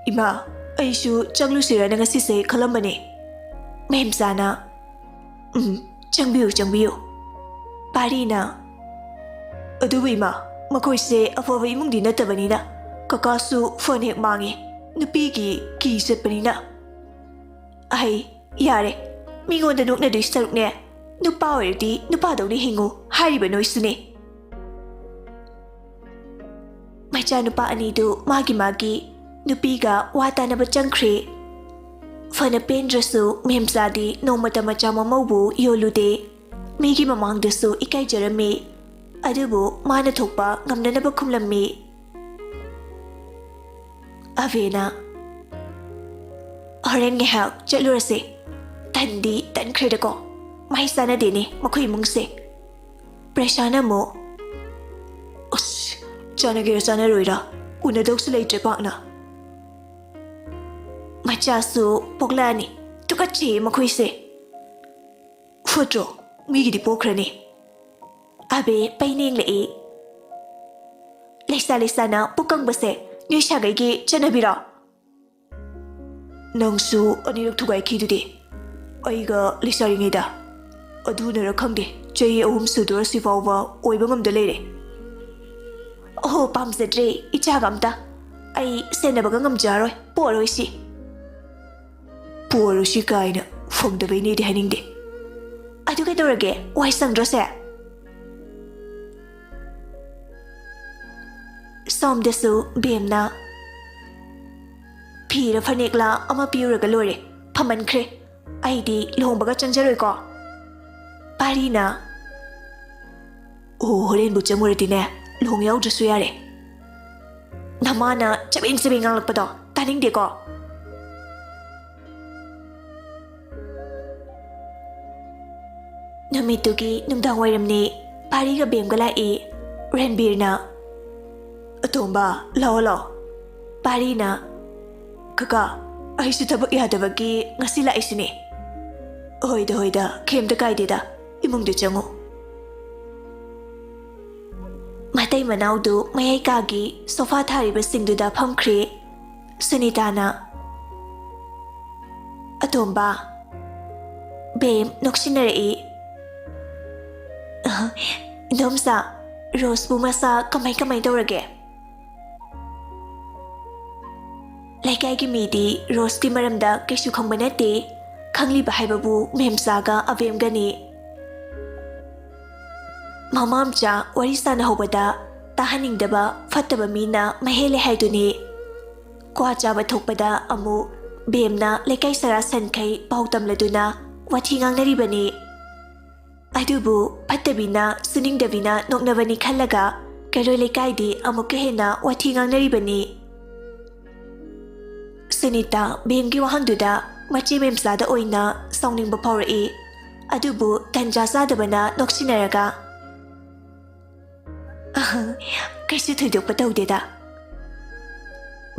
"ꯏꯃꯥ, ꯑꯩꯁꯨ ꯆꯪꯂꯨꯁꯤꯔꯅ ꯉꯁꯤꯁꯦ ꯈꯜꯂꯝꯕꯅꯦ꯫" ꯃꯦꯝꯆꯥꯅ, "ꯎꯝ, ꯆꯪꯕꯤꯌꯨ, ꯆꯪꯕꯤꯌꯨ꯫" ꯄꯥꯔꯤꯅ, "ꯑꯗꯨꯕꯨ ꯏꯃꯥ, ꯃꯈꯣꯏꯁꯦ ꯑꯐꯕ ꯏꯃꯨꯡꯗꯤ ꯅꯠꯇꯕꯅꯤꯅ, ꯀꯀꯥꯁꯨ ꯐꯣꯟ ꯍꯦꯛ ꯃꯥꯡꯉꯦ, ꯅꯨꯄꯤꯒꯤ ꯀꯤ ꯆꯠꯄꯅꯤꯅ꯫" "ꯑꯍꯩ, ꯌꯥꯔꯦ, ꯃꯤꯉꯣꯟꯗ ꯅꯣꯛꯅꯗꯣꯏ ꯁꯔꯨꯛꯅꯦ, ꯅꯨꯄꯥ ꯑꯣꯏꯔꯗꯤ ꯅꯨꯄꯥꯗꯧꯅ ꯍꯤꯡꯉꯨ ꯍꯥꯏꯔꯤꯕ ꯅꯣꯏꯁꯨꯅꯦ꯫" ꯃꯆꯥꯅꯨꯄꯥ ꯑꯅꯤꯗꯨ ꯃꯥꯒꯤ ꯃꯥꯒꯤ ꯅꯨꯄꯤꯒ ꯋꯥ ꯇꯥꯅꯕ ꯆꯪꯈ꯭ꯔꯦ꯫ ꯐꯅ ꯄꯦꯟꯗ꯭ꯔꯁꯨ ꯃꯦꯝꯆꯥꯗꯤ ꯅꯣꯡꯃꯇ ꯃꯆꯥ ꯃꯃꯧꯕꯨ ꯌꯣꯜꯂꯨꯗꯦ꯫ ꯃꯤꯒꯤ ꯃꯃꯥꯡꯗꯁꯨ ꯏꯀꯥꯏꯖꯔꯝꯃꯤ꯫ ꯑꯗꯨꯕꯨ ꯃꯥꯅ ꯊꯣꯛꯄ ꯉꯝꯅꯅꯕ ꯈꯨꯝꯂꯝꯃꯤ꯫ ꯑꯕꯦꯅ, "ꯍꯣꯔꯦꯟ ꯉꯥꯏꯍꯥꯛ ꯆꯠꯂꯨꯔꯁꯦ꯫ ꯇꯟꯗꯤ ꯇꯟꯈ꯭ꯔꯦꯗꯀꯣ꯫ ꯃꯍꯩ ꯆꯥꯟꯅꯗꯦꯅꯦ ꯃꯈꯣꯏ ꯏꯃꯨꯡꯁꯦ꯫" ꯄ꯭ꯔꯦꯁꯥꯅ ꯑꯃꯨꯛ, "ꯑꯁ, ꯆꯥꯟꯅꯒꯦꯔꯥ ꯆꯥꯟꯅꯔꯣꯏꯔꯥ ꯎꯅꯗꯧꯁꯨ ꯂꯩꯇ꯭ꯔꯦ ꯄꯥꯛꯅ꯫ ꯃꯆꯥꯁꯨ ꯄꯣꯛꯂꯛꯑꯅꯤ, ꯇꯨꯀꯠꯆꯩꯌꯦ ꯃꯈꯣꯏꯁꯦ꯫ ꯐꯨꯠꯇ꯭ꯔꯣ? ꯃꯤꯒꯤꯗꯤ ꯄꯣꯛꯈ꯭ꯔꯅꯤ꯫ ꯑꯕꯦ ꯄꯩꯅꯦꯡꯂꯛꯏ꯫ ꯂꯩꯁꯥ ꯂꯩꯁꯥꯅ ꯄꯨꯛꯀꯪꯕꯁꯦ ꯅꯣꯏ ꯁꯥꯒꯩꯒꯤ ꯆꯠꯅꯕꯤꯔꯣ? ꯅꯪꯁꯨ ꯑꯅꯤꯔꯛ ꯊꯨꯒꯥꯏꯈꯤꯗꯨꯗꯤ ꯑꯩꯒ ꯂꯩꯁꯥꯔꯤꯉꯩꯗ꯫ ꯑꯗꯨꯅꯔ ꯈꯪꯗꯦ, ꯆꯍꯤ ꯑꯍꯨꯝ ꯁꯨꯗꯣꯔꯁꯤ ꯐꯥꯎꯕ ꯑꯣꯏꯕ ꯉꯝꯗ ꯂꯩꯔꯦ꯫ ꯑꯣꯍꯣ, ꯄꯥꯝꯖꯗ꯭ꯔꯦ ꯏꯆꯥꯒ ꯑꯝꯇ꯫ ꯑꯩ ꯁꯦꯟꯅꯕꯒ ꯉꯝꯖꯔꯣꯏ, ꯄꯣꯔꯣꯏꯁꯤ꯫ ꯄꯣꯔꯣꯏꯁꯤ ꯀꯥꯏꯅ ꯐꯪꯗꯕꯩꯅꯦꯗꯤ ꯍꯥꯏꯅꯤꯡꯗꯦ꯫ ꯑꯗꯨ ꯀꯩꯗꯧꯔꯒꯦ? ꯋꯥꯏ ꯁꯪꯗ꯭ꯔꯣꯁꯦ? ꯁꯣꯝꯗꯁꯨ ꯕꯦꯝꯅ ꯐꯤꯔ ꯐꯅꯦꯛꯂ ꯑꯃ ꯄꯤꯔꯨꯔꯒ ꯂꯣꯏꯔꯦ꯫ ꯐꯝꯃꯟꯈ꯭ꯔꯦ꯫ ꯑꯩꯗꯤ ꯂꯨꯍꯣꯡꯕꯒ ꯆꯪꯖꯔꯣꯏꯀꯣ꯫ ꯄꯥꯔꯤꯅ, "ꯑꯣ, ꯍꯣꯔꯦꯟꯕꯨ ꯆꯪꯉꯨꯔꯗꯤꯅꯦ, ꯂꯨꯍꯣꯡ ꯌꯥꯎꯗ꯭ꯔꯁꯨ ꯌꯥꯔꯦ꯫ ꯅꯃꯥꯅ ꯆꯕꯦꯡ ꯆꯕꯦꯡ ꯉꯥꯡꯂꯛꯄꯗꯣ ꯇꯥꯅꯤꯡꯗꯦꯀꯣ"꯫ ꯅꯨꯃꯤꯠꯇꯨꯒꯤ ꯅꯨꯡꯗꯥꯡ ꯋꯥꯏꯔꯝꯅꯤ꯫ ꯄꯥꯔꯤꯒ ꯕꯦꯝꯒ ꯂꯥꯛꯏ꯫ ꯔꯟꯕꯤꯔꯅ, "ꯑꯇꯣꯝꯕ, ꯂꯥꯛꯑꯣ, ꯂꯥꯛꯑꯣ"꯫ ꯄꯥꯔꯤꯅ, "ꯀꯀꯥ, ꯑꯩꯁꯨ ꯊꯕꯛ ꯌꯥꯗꯕꯒꯤ ꯉꯁꯤ ꯂꯥꯛꯏꯁꯤꯅꯦ"꯫ "ꯍꯣꯏꯗ, ꯍꯣꯏꯗ, ꯀꯩꯝꯇ ꯀꯥꯏꯗꯦꯗ, ꯏꯃꯨꯡꯗ ꯆꯪꯉꯨ"꯫ ꯃꯇꯩ ꯃꯅꯥꯎꯗꯨ ꯃꯌꯥꯏ ꯀꯥꯒꯤ ꯁꯣꯐꯥ ꯊꯥꯔꯤꯕꯁꯤꯡꯗꯨꯗ ꯐꯝꯈ꯭ꯔꯦ꯫ ꯁꯨꯅꯤꯇꯥꯅ, "ꯑꯇꯣꯝꯕ"꯫ ꯕꯦꯝ ꯅꯣꯛꯁꯤꯟꯅꯔꯛꯏ꯫ "ꯏꯗꯣꯝꯆꯥ, ꯔꯣꯁꯄꯨ ꯃꯁꯥ ꯀꯃꯥꯏ ꯀꯃꯥꯏ ꯇꯧꯔꯒꯦ?" ꯂꯩꯀꯥꯏꯒꯤ ꯃꯤꯗꯤ ꯔꯣꯁꯀꯤ ꯃꯔꯝꯗ ꯀꯩꯁꯨ ꯈꯪꯕ ꯅꯠꯇꯦ꯫ ꯈꯪꯂꯤꯕ ꯍꯥꯏꯕꯕꯨ ꯃꯦꯝꯆꯥꯒ ꯑꯕꯦꯝꯒꯅꯤ꯫ ꯃꯃꯥ ꯃꯆꯥ ꯋꯥꯔꯤ ꯁꯥꯟꯅꯍꯧꯕꯗ ꯇꯥꯍꯟꯅꯤꯡꯗꯕ ꯐꯠꯇꯕ ꯃꯤꯅ ꯃꯍꯦꯜꯂꯦ ꯍꯥꯏꯗꯨꯅꯤ꯫ ꯀ꯭ꯋꯥ ꯆꯥꯕ ꯊꯣꯛꯄꯗ ꯑꯃꯨꯛ ꯕꯦꯝꯅ ꯂꯩꯀꯥꯏ ꯁꯔꯥ ꯁꯟꯈꯩ ꯄꯥꯎ ꯇꯝꯂꯗꯨꯅ ꯋꯥꯊꯤ ꯉꯥꯡꯅꯔꯤꯕꯅꯤ꯫ ꯑꯗꯨꯕꯨ ꯐꯠꯇꯕꯤꯅ ꯁꯨꯅꯤꯡꯗꯕꯤꯅ ꯅꯣꯛꯅꯕꯅꯤ ꯈꯜꯂꯒ ꯀꯩꯔꯣꯏ ꯂꯩꯀꯥꯏꯗꯤ ꯑꯃꯨꯛꯀ ꯍꯦꯟꯅ ꯋꯥꯊꯤ ꯉꯥꯡꯅꯔꯤꯕꯅꯤ꯫ ꯁꯨꯅꯤꯇꯥ ꯕꯦꯝꯒꯤ ꯋꯥꯍꯪꯗꯨꯗ ꯃꯆꯦ ꯃꯦꯝꯆꯥꯗ ꯑꯣꯏꯅ ꯁꯥꯎꯅꯤꯡꯕ ꯐꯥꯎꯔꯛꯏ꯫ ꯑꯗꯨꯕꯨ ꯇꯟꯖꯥ ꯆꯥꯗꯕꯅ ꯅꯣꯛꯁꯤꯟꯅꯔꯒ, "ꯑꯍ, ꯀꯩꯁꯨ ꯊꯣꯏꯗꯣꯛꯄ ꯇꯧꯗꯦꯗ"꯫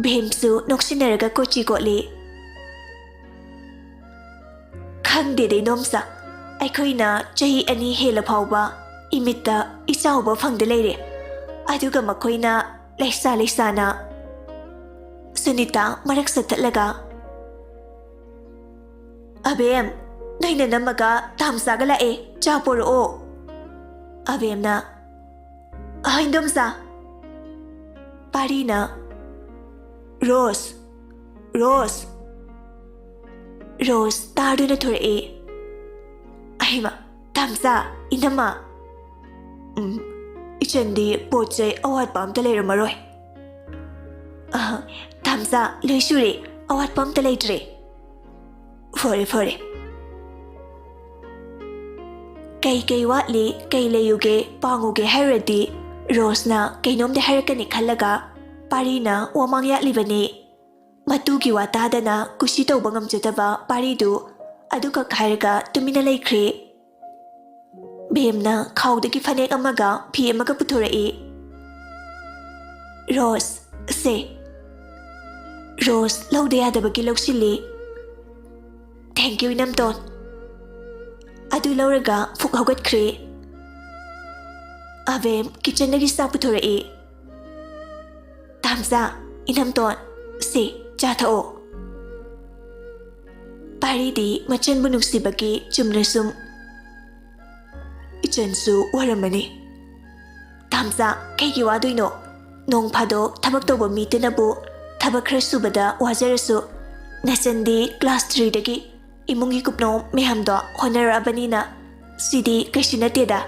ꯕꯦꯝꯁꯨ ꯅꯣꯛꯁꯤꯟꯅꯔꯒ ꯀꯣꯆꯤ ꯀꯣꯠꯂꯤ꯫ "ꯈꯪꯗꯦꯗ, ꯏꯗꯣꯝꯆꯥ꯫ ꯑꯩꯈꯣꯏꯅ ꯆꯍꯤ ꯑꯅꯤ ꯍꯦꯜꯂ ꯐꯥꯎꯕ ꯏꯃꯤꯠꯇ ꯏꯆꯥ ꯎꯕ ꯐꯪꯗ ꯂꯩꯔꯦ꯫ ꯑꯗꯨꯒ ꯃꯈꯣꯏꯅ ꯂꯩꯁꯥ ꯂꯩꯁꯥꯅ"꯫ ꯁꯨꯅꯤꯇꯥ ꯃꯔꯛ ꯆꯠꯊꯠꯂꯒ, "ꯑꯕꯦꯝ, ꯅꯣꯏ ꯅꯅꯝꯃꯒ ꯇꯥꯝꯆꯥꯒ ꯂꯥꯛꯑꯦ, ꯆꯥ ꯄꯣꯔꯛꯑꯣ"꯫ ꯑꯕꯦꯝꯅ, "ꯑꯍꯣꯏ, ꯏꯟꯗꯣꯝꯆꯥ"꯫ ꯄꯥꯔꯤꯅ, "ꯔꯣꯁ, ꯔꯣꯁ"꯫ ꯔꯣꯁ ꯇꯥꯗꯨꯅ ꯊꯣꯔꯛꯑꯦ꯫ "ꯑꯍꯩꯃ, ꯇꯥꯝꯆꯥ, ꯏꯅꯝꯃ"꯫ "ꯎꯝ, ꯏꯆꯟꯗꯤ ꯄꯣꯠ ꯆꯩ ꯑꯋꯥꯠꯄ ꯑꯝꯇ ꯂꯩꯔꯝꯃꯔꯣꯏ"꯫ "ꯑ, ꯇꯥꯝꯆꯥ, ꯂꯣꯏ ꯁꯨꯔꯦ, ꯑꯋꯥꯠꯄ ꯑꯝꯇ ꯂꯩꯇ꯭ꯔꯦ"꯫ "ꯐꯔꯦ, ꯐꯔꯦ"꯫ ꯀꯩ ꯀꯩ ꯋꯥꯠꯂꯤ, ꯀꯩ ꯂꯩꯌꯨꯒꯦ, ꯄꯥꯡꯉꯨꯒꯦ ꯍꯥꯏꯔꯨꯔꯗꯤ ꯔꯣꯁꯅ ꯀꯩꯅꯣꯝꯗꯤ ꯍꯥꯏꯔꯛꯀꯅꯤ ꯈꯜꯂꯒ ꯄꯥꯔꯤꯅ ꯋꯥꯃꯥꯡ ꯌꯥꯠꯂꯤꯕꯅꯤ꯫ ꯃꯇꯨꯒꯤ ꯋꯥ ꯇꯥꯗꯅ ꯀꯨꯁꯤ ꯇꯧꯕ ꯉꯝꯖꯗꯕ ꯄꯥꯔꯤꯗꯨ ꯑꯗꯨꯈꯛ ꯍꯥꯏꯔꯒ ꯇꯨꯃꯤꯟꯅ ꯂꯩꯈ꯭ꯔꯦ꯫ ꯕꯦꯝꯅ ꯈꯥꯎꯗꯒꯤ ꯐꯅꯦꯛ ꯑꯃꯒ ꯐꯤ ꯑꯃꯒ ꯄꯨꯊꯣꯔꯛꯏ꯫ "ꯔꯣꯁ, ꯁꯦ"꯫ ꯔꯣꯁ ꯂꯧꯗ ꯌꯥꯗꯕꯒꯤ ꯂꯧꯁꯤꯜꯂꯤ꯫ "Thank you, ꯏꯅꯝꯇꯣꯟ"꯫ ꯑꯗꯨ ꯂꯧꯔꯒ ꯐꯨꯛ ꯍꯧꯒꯠꯈ꯭ꯔꯦ꯫ ꯑꯕꯦꯝ ꯀꯤꯆꯟꯗꯒꯤ ꯆꯥꯛ ꯄꯨꯊꯣꯔꯛꯏ꯫ "ꯇꯥꯝꯆꯥ, ꯏꯅꯝꯇꯣꯟ, ꯁꯦ, ꯆꯥ ꯊꯛꯑꯣ"꯫ ꯄꯥꯔꯤꯗꯤ ꯃꯆꯟꯕꯨ ꯅꯨꯡꯁꯤꯕꯒꯤ ꯆꯨꯝꯅ ꯁꯨꯝ, "ꯏꯆꯟꯁꯨ ꯋꯥꯔꯝꯃꯅꯤ"꯫ "ꯇꯥꯝꯆꯥ, ꯀꯩꯒꯤ ꯋꯥꯗꯣꯏꯅꯣ? ꯅꯣꯡ ꯐꯥꯗꯣꯛ ꯊꯕꯛ ꯇꯧꯕ ꯃꯤꯗꯨꯅꯕꯨ ꯊꯕꯛ ꯈꯔ ꯁꯨꯕꯗ ꯋꯥꯖꯔꯁꯨ, ꯅꯆꯟꯗꯤ class threeꯗꯒꯤ ꯏꯃꯨꯡꯒꯤ ꯀꯨꯞꯅꯣꯝ ꯃꯌꯥꯝꯗꯣ ꯍꯣꯠꯅꯔꯛꯑꯕꯅꯤꯅ ꯁꯤꯗꯤ ꯀꯩꯁꯨ ꯅꯠꯇꯦꯗ"꯫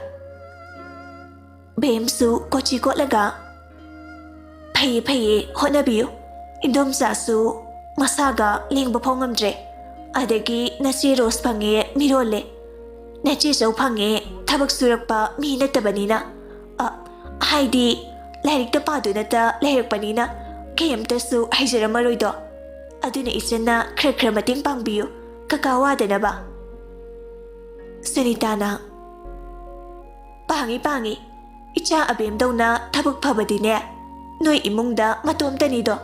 ꯕꯦꯝꯁꯨ ꯀꯣꯆꯤ ꯀꯣꯠꯂꯒ, "ꯐꯩꯌꯦ, ꯐꯩꯌꯦ, ꯍꯣꯠꯅꯕꯤꯌꯨ꯫ ꯏꯟꯗꯣꯝꯆꯥꯁꯨ ꯃꯁꯥꯒ ꯂꯦꯡꯕ ꯐꯥꯎ ꯉꯝꯗ꯭ꯔꯦ꯫ ꯑꯗꯒꯤ ꯅꯆꯦ ꯔꯣꯁ ꯐꯪꯉꯦ, ꯃꯤꯔꯣꯜꯂꯦ꯫ ꯅꯆꯦ ꯆꯧ ꯐꯪꯉꯦ, ꯊꯕꯛ ꯁꯨꯔꯛꯄ ꯃꯤ ꯅꯠꯇꯕꯅꯤꯅ꯫ ꯑ, ꯍꯥꯏꯗꯤ ꯂꯥꯏꯔꯤꯛꯇ ꯄꯥꯗꯨꯅꯇ ꯂꯩꯔꯛꯄꯅꯤꯅ ꯀꯩꯝꯇꯁꯨ ꯍꯩꯖꯔꯝꯃꯔꯣꯏꯗꯣ꯫ ꯑꯗꯨꯅ ꯏꯆꯟꯅ ꯈꯔ ꯈꯔ ꯃꯇꯦꯡ ꯄꯥꯡꯕꯤꯌꯨ, ꯀꯀꯥ ꯋꯥꯗꯅꯕ"꯫ ꯁꯨꯅꯤꯇꯥꯅ, "ꯄꯥꯡꯉꯤ, ꯄꯥꯡꯉꯤ꯫ ꯏꯆꯥ ꯑꯕꯦꯝꯗꯧꯅ ꯊꯕꯛ ꯐꯕꯗꯤꯅꯦ, ꯅꯣꯏ ꯏꯃꯨꯡꯗ ꯃꯇꯣꯝꯇꯅꯤꯗꯣ꯫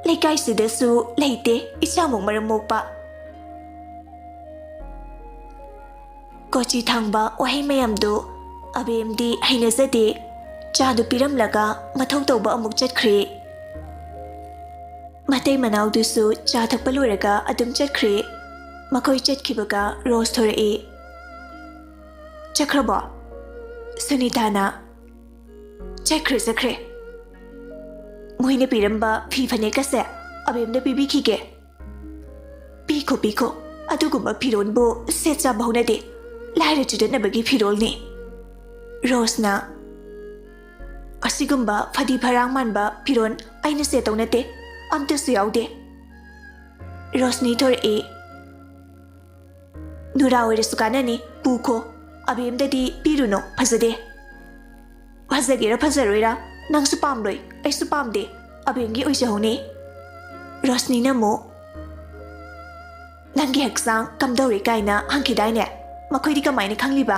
ꯂꯩꯀꯥꯏꯁꯤꯗꯁꯨ ꯂꯩꯇꯦ ꯏꯆꯥꯃꯨꯛ ꯃꯔꯝ ꯃꯣꯛꯄ"꯫ ꯀꯣꯆꯤ ꯊꯥꯡꯕ ꯋꯥꯍꯩ ꯃꯌꯥꯝꯗꯨ ꯑꯕꯦꯝꯗꯤ ꯍꯩꯅꯖꯗꯦ꯫ ꯆꯥꯗꯨ ꯄꯤꯔꯝꯂꯒ ꯃꯊꯧ ꯇꯧꯕ ꯑꯃꯨꯛ ꯆꯠꯈ꯭ꯔꯦ꯫ ꯃꯇꯩ ꯃꯅꯥꯎꯗꯨꯁꯨ ꯆꯥ ꯊꯛꯄ ꯂꯣꯏꯔꯒ ꯑꯗꯨꯝ ꯆꯠꯈ꯭ꯔꯦ꯫ ꯃꯈꯣꯏ ꯆꯠꯈꯤꯕꯒ ꯔꯣꯁ ꯊꯣꯔꯛꯏ꯫ "ꯆꯠꯈ꯭ꯔꯕꯣ?" ꯁꯨꯅꯤꯇꯥꯅ, "ꯆꯠꯈ꯭ꯔꯦ, ꯆꯠꯈ꯭ꯔꯦ꯫ ꯃꯣꯏꯅ ꯄꯤꯔꯝꯕ ꯐꯤ ꯐꯅꯦꯛꯀꯁꯦ ꯑꯕꯦꯝꯗ ꯄꯤꯕꯤꯈꯤꯒꯦ꯫" "ꯄꯤꯈꯣ, ꯄꯤꯈꯣ꯫ ꯑꯗꯨꯒꯨꯝꯕ ꯐꯤꯔꯣꯟꯕꯨ ꯁꯦꯠ ꯆꯥꯕ ꯍꯧꯅꯗꯦ꯫ ꯂꯥꯏꯔ ꯆꯨꯗꯠꯅꯕꯒꯤ ꯐꯤꯔꯣꯜꯅꯤ꯫" ꯔꯣꯁꯅ, "ꯑꯁꯤꯒꯨꯝꯕ ꯐꯗꯤ ꯐꯔꯥꯡ ꯃꯥꯟꯕ ꯐꯤꯔꯣꯟ ꯑꯩꯅ ꯁꯦꯠꯇꯧ ꯅꯠꯇꯦ꯫ ꯑꯝꯇꯁꯨ ꯌꯥꯎꯗꯦ꯫" ꯔꯣꯁꯅꯤ ꯊꯣꯔꯛꯏ꯫ "ꯅꯨꯔꯥ ꯑꯣꯏꯔꯁꯨ ꯀꯥꯟꯅꯅꯤ, ꯄꯨꯈꯣ꯫ ꯑꯕꯦꯝꯗꯗꯤ ꯄꯤꯔꯨꯅꯨ, ꯐꯖꯗꯦ꯫" "ꯐꯖꯒꯦꯔꯥ ꯐꯖꯔꯣꯏꯔꯥ, ꯅꯪꯁꯨ ꯄꯥꯝꯂꯣꯏ, ꯑꯩꯁꯨ ꯄꯥꯝꯗꯦ꯫ ꯑꯕꯦꯝꯒꯤ ꯑꯣꯏꯖꯍꯧꯅꯤ꯫" ꯔꯣꯁꯅꯤꯅ ꯑꯃꯨꯛ, "ꯅꯪꯒꯤ ꯍꯛꯆꯥꯡ ꯀꯝꯗꯧꯔꯤ ꯀꯥꯏꯅ ꯍꯪꯈꯤꯗꯥꯏꯅꯦ? ꯃꯈꯣꯏꯗꯤ ꯀꯃꯥꯏꯅ ꯈꯪꯂꯤꯕ?"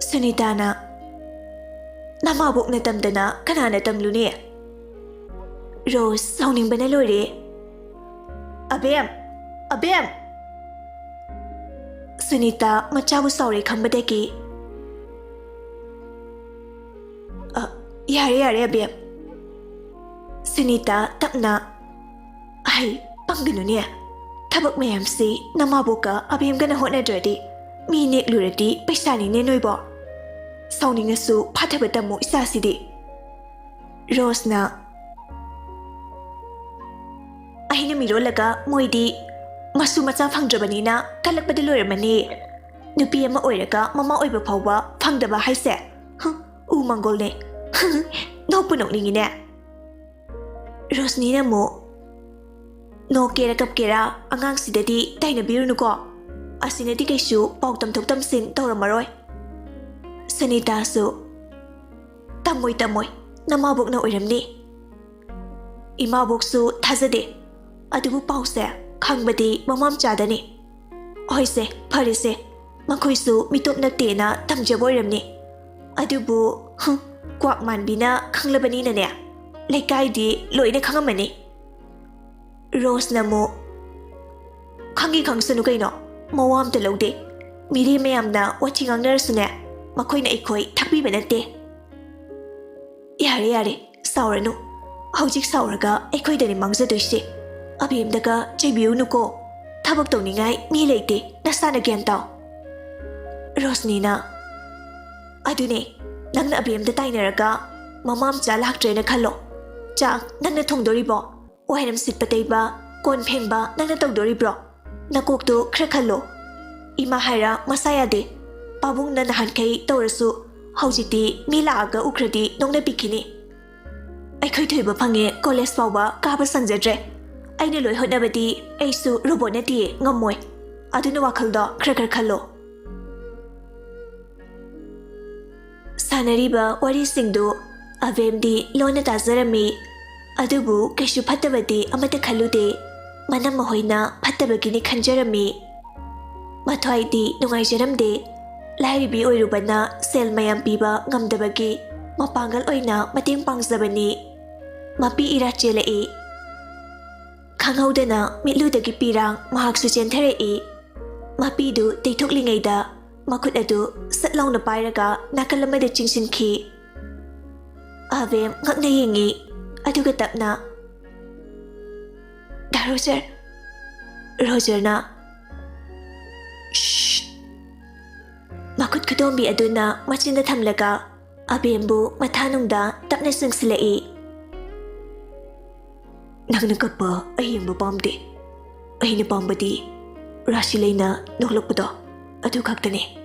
ꯁꯨꯅꯤꯇꯥꯅ, "ꯅꯃꯥꯕꯣꯛꯅ ꯇꯝꯗꯅ ꯀꯅꯥꯅ ꯇꯝꯂꯨꯅꯤ?" ꯔꯣꯁ ꯁꯥꯎꯅꯤꯡꯕꯅ ꯂꯣꯏꯔꯦ꯫ "ꯑꯕꯦꯝ! ꯑꯕꯦꯝ!" ꯁꯨꯅꯤꯇꯥ ꯃꯆꯥꯕꯨ ꯁꯥꯎꯔꯦ ꯈꯪꯕꯗꯒꯤ, "ꯑ, ꯌꯥꯔꯦ, ꯌꯥꯔꯦ, ꯑꯕꯦꯝ꯫" ꯁꯨꯅꯤꯇꯥ ꯇꯞꯅ, "ꯑꯍꯩ, ꯄꯪꯒꯅꯨꯅꯦ꯫ ꯊꯕꯛ ꯃꯌꯥꯝꯁꯤ ꯅꯃꯥꯕꯣꯛꯀ ꯑꯕꯦꯝꯒꯅ ꯍꯣꯠꯅꯗ꯭ꯔꯗꯤ ꯃꯤ ꯅꯦꯛꯂꯨꯔꯗꯤ ꯄꯩꯁꯥꯅꯤꯅꯦ ꯅꯣꯏꯕꯣ꯫ ꯁꯥꯎꯅꯤꯡꯉꯁꯨ ꯐꯥꯊꯕ ꯇꯝꯃꯨ ꯏꯆꯥꯁꯤꯗꯤ꯫" ꯔꯣꯁꯅ, "ꯑꯩꯅ ꯃꯤꯔꯣꯜꯂꯒ ꯃꯣꯏꯗꯤ ꯃꯁꯨ ꯃꯆꯥ ꯐꯪꯗ꯭ꯔꯕꯅꯤꯅ ꯀꯜꯂꯛꯄꯗ ꯂꯣꯏꯔꯝꯃꯅꯤ꯫ ꯅꯨꯄꯤ ꯑꯃ ꯑꯣꯏꯔꯒ ꯃꯃꯥ ꯑꯣꯏꯕ ꯐꯥꯎꯕ ꯐꯪꯗꯕ ꯍꯥꯏꯁꯦ, ꯍꯨꯝ, ꯎ ꯃꯪꯒꯣꯜꯅꯦ꯫ ꯅꯣꯛꯄꯨ ꯅꯣꯛꯅꯤꯡꯉꯤꯅꯦ꯫" ꯔꯣꯁꯅꯤꯅ ꯑꯃꯨꯛ, "ꯅꯣꯛꯀꯦꯔꯥ ꯀꯞꯀꯦꯔꯥ ꯑꯉꯥꯡꯁꯤꯗꯗꯤ ꯇꯥꯏꯅꯕꯤꯔꯨꯅꯨꯀꯣ꯫ ꯑꯁꯤꯅꯗꯤ ꯀꯩꯁꯨ ꯄꯥꯎ ꯇꯝꯊꯣꯛ ꯇꯝꯁꯤꯟ ꯇꯧꯔꯝꯃꯔꯣꯏ꯫" ꯁꯅꯤꯇꯥꯁꯨ, "ꯇꯝꯃꯣꯏ, ꯇꯝꯃꯣꯏ, ꯅꯃꯥꯕꯣꯛꯅ ꯑꯣꯏꯔꯝꯅꯤ꯫" "ꯏꯃꯥꯕꯣꯛꯁꯨ ꯊꯥꯖꯗꯦ꯫ ꯑꯗꯨꯕꯨ ꯄꯥꯎꯁꯦ ꯈꯪꯕꯗꯤ ꯃꯃꯥ ꯃꯆꯥꯗꯅꯤ꯫ ꯍꯣꯏꯁꯦ, ꯐꯔꯦꯁꯦ, ꯃꯈꯣꯏꯁꯨ ꯃꯤꯇꯣꯞ ꯅꯠꯇꯦꯅ ꯇꯝꯖꯕ ꯑꯣꯏꯔꯝꯅꯤ꯫ ꯑꯗꯨꯕꯨ, ꯍꯨꯝ, ꯀ꯭ꯋꯥꯛ ꯃꯥꯟꯕꯤꯅ ꯈꯪꯂꯕꯅꯤꯅꯅꯦ, ꯂꯩꯀꯥꯏꯗꯤ ꯂꯣꯏꯅ ꯈꯪꯉꯝꯃꯅꯤ꯫" ꯔꯣꯁꯅ ꯑꯃꯨꯛ, "ꯈꯪꯒꯦ ꯈꯪꯁꯅꯨ ꯀꯩꯅꯣ, ꯃꯋꯥ ꯑꯝꯇ ꯂꯧꯗꯦ꯫ ꯃꯤꯔꯦꯝ ꯃꯌꯥꯝꯅ ꯋꯥꯊꯤ ꯉꯥꯡꯅꯔꯁꯨꯅꯦ, ꯃꯈꯣꯏꯅ ꯑꯩꯈꯣꯏ ꯊꯥꯛꯄꯤꯕ ꯅꯠꯇꯦ꯫ ꯌꯥꯔꯦ, ꯌꯥꯔꯦ, ꯁꯥꯎꯔꯅꯨ꯫ ꯍꯧꯖꯤꯛ ꯁꯥꯎꯔꯒ ꯑꯩꯈꯣꯏꯗꯅꯤ ꯃꯥꯡꯖꯗꯣꯏꯁꯦ꯫ ꯑꯕꯦꯝꯗꯒ ꯆꯩꯕꯤꯔꯨꯅꯨꯀꯣ꯫ ꯊꯕꯛ ꯇꯧꯅꯤꯡꯉꯥꯏ ꯃꯤ ꯂꯩꯇꯦ, ꯅꯁꯥꯅ ꯒ꯭ꯌꯥꯟ ꯇꯥꯎ꯫ ꯔꯣꯁꯅꯤꯅ, ꯑꯗꯨꯅꯦ, ꯅꯪꯅ ꯑꯕꯦꯝꯗ ꯇꯥꯏꯅꯔꯒ ꯃꯃꯥ ꯃꯆꯥ ꯂꯥꯛꯇ꯭ꯔꯦꯅ ꯈꯜꯂꯣ꯫ ꯆꯥꯛ ꯅꯪꯅ ꯊꯣꯡꯗꯣꯔꯤꯕꯣ? ꯋꯥꯏꯔꯝ ꯁꯤꯠꯄ ꯇꯩꯕ, ꯀꯣꯟ ꯐꯦꯡꯕ ꯅꯪꯅ ꯇꯧꯗꯣꯔꯤꯕ꯭ꯔꯣ? ꯅꯀꯣꯛꯇꯣ ꯈꯔ ꯈꯜꯂꯣ꯫ ꯏꯃꯥ ꯍꯥꯏꯔ ꯃꯁꯥ ꯌꯥꯗꯦ꯫ ꯄꯥꯕꯨꯡꯅ ꯅꯍꯥꯟꯈꯩ ꯇꯧꯔꯁꯨ ꯍꯧꯖꯤꯛꯇꯤ ꯃꯤ ꯂꯥꯛꯑꯒ ꯎꯈ꯭ꯔꯗꯤ ꯅꯣꯛꯅꯕꯤꯈꯤꯅꯤ꯫ ꯑꯩꯈꯣꯏ ꯊꯣꯏꯕ ꯐꯪꯉꯦ, ꯀꯣꯂꯦꯖ ꯐꯥꯎꯕ ꯀꯥꯕ ꯁꯪꯖꯗ꯭ꯔꯦ꯫ ꯑꯩꯅ ꯂꯣꯏ ꯍꯣꯠꯅꯕꯗꯤ ꯑꯩꯁꯨ ꯔꯣꯕꯣꯠ ꯅꯠꯇꯤꯌꯦ, ꯉꯝꯃꯣꯏ꯫ ꯑꯗꯨꯅ ꯋꯥꯈꯜꯗꯣ ꯈꯔ ꯈꯔ ꯈꯜꯂꯣ꯫ ꯁꯥꯟꯅꯔꯤꯕ ꯋꯥꯔꯤꯁꯤꯡꯗꯨ ꯑꯕꯦꯝꯗꯤ ꯂꯣꯟꯅ ꯇꯥꯖꯔꯝꯃꯤ꯫ ꯑꯗꯨꯕꯨ ꯀꯩꯁꯨ ꯐꯠꯇꯕꯗꯤ ꯑꯃꯠꯇ ꯈꯜꯂꯨꯗꯦ꯫ ꯃꯅꯝꯃ ꯍꯣꯏꯅ ꯐꯠꯇꯕꯒꯤꯅꯤ ꯈꯟꯖꯔꯝꯃꯤ꯫ ꯃꯊ꯭ꯋꯥꯏꯗꯤ ꯅꯨꯡꯉꯥꯏꯖꯔꯝꯗꯦ꯫ ꯂꯥꯏꯔꯕꯤ ꯑꯣꯏꯔꯨꯕꯅ ꯁꯦꯜ ꯃꯌꯥꯝ ꯄꯤꯕ ꯉꯝꯗꯕꯒꯤ ꯃꯄꯥꯡꯒꯜ ꯑꯣꯏꯅ ꯃꯇꯦꯡ ꯄꯥꯡꯖꯕꯅꯤ꯫ ꯃꯄꯤ ꯏꯔꯥ ꯆꯦꯜꯂꯛꯏ꯫ ꯈꯪꯍꯧꯗꯅ ꯃꯤꯠꯂꯨꯗꯒꯤ ꯄꯤꯔꯥꯡ ꯃꯍꯥꯛꯁꯨ ꯆꯦꯟꯊꯔꯛꯏ꯫ ꯃꯄꯤꯗꯨ ꯇꯩꯊꯣꯛꯂꯤꯉꯩꯗ ꯃꯈꯨꯠ ꯑꯗꯨ ꯁꯠ ꯂꯥꯎꯅ ꯄꯥꯏꯔꯒ ꯅꯥꯀꯜ ꯑꯃꯗ ꯆꯤꯡꯁꯤꯟꯈꯤ꯫ ꯑꯕꯦꯝ ꯉꯛꯅ ꯌꯦꯡꯉꯤ, ꯑꯗꯨꯒ ꯇꯞꯅ, "ꯗꯥ ꯔꯣꯖꯔ!" ꯔꯣꯖꯔꯅ, "ꯁ꯭ꯁ!" ꯃꯈꯨꯠ ꯈꯨꯗꯣꯝꯕꯤ ꯑꯗꯨꯅ ꯃꯆꯤꯟꯗ ꯊꯝꯂꯒ ꯑꯕꯦꯝꯕꯨ ꯃꯊꯥꯅꯨꯡꯗ ꯇꯞꯅ ꯆꯪꯁꯤꯜꯂꯛꯏ꯫ "ꯅꯪꯅ ꯀꯞꯄ ꯑꯩ ꯌꯦꯡꯕ ꯄꯥꯝꯗꯦ꯫ ꯑꯩꯅ ꯄꯥꯝꯕꯗꯤ ꯔꯥꯁꯤꯂꯩꯅ ꯅꯣꯛꯂꯛꯄꯗꯣ, ꯑꯗꯨ ꯈꯛꯇꯅꯤ꯫"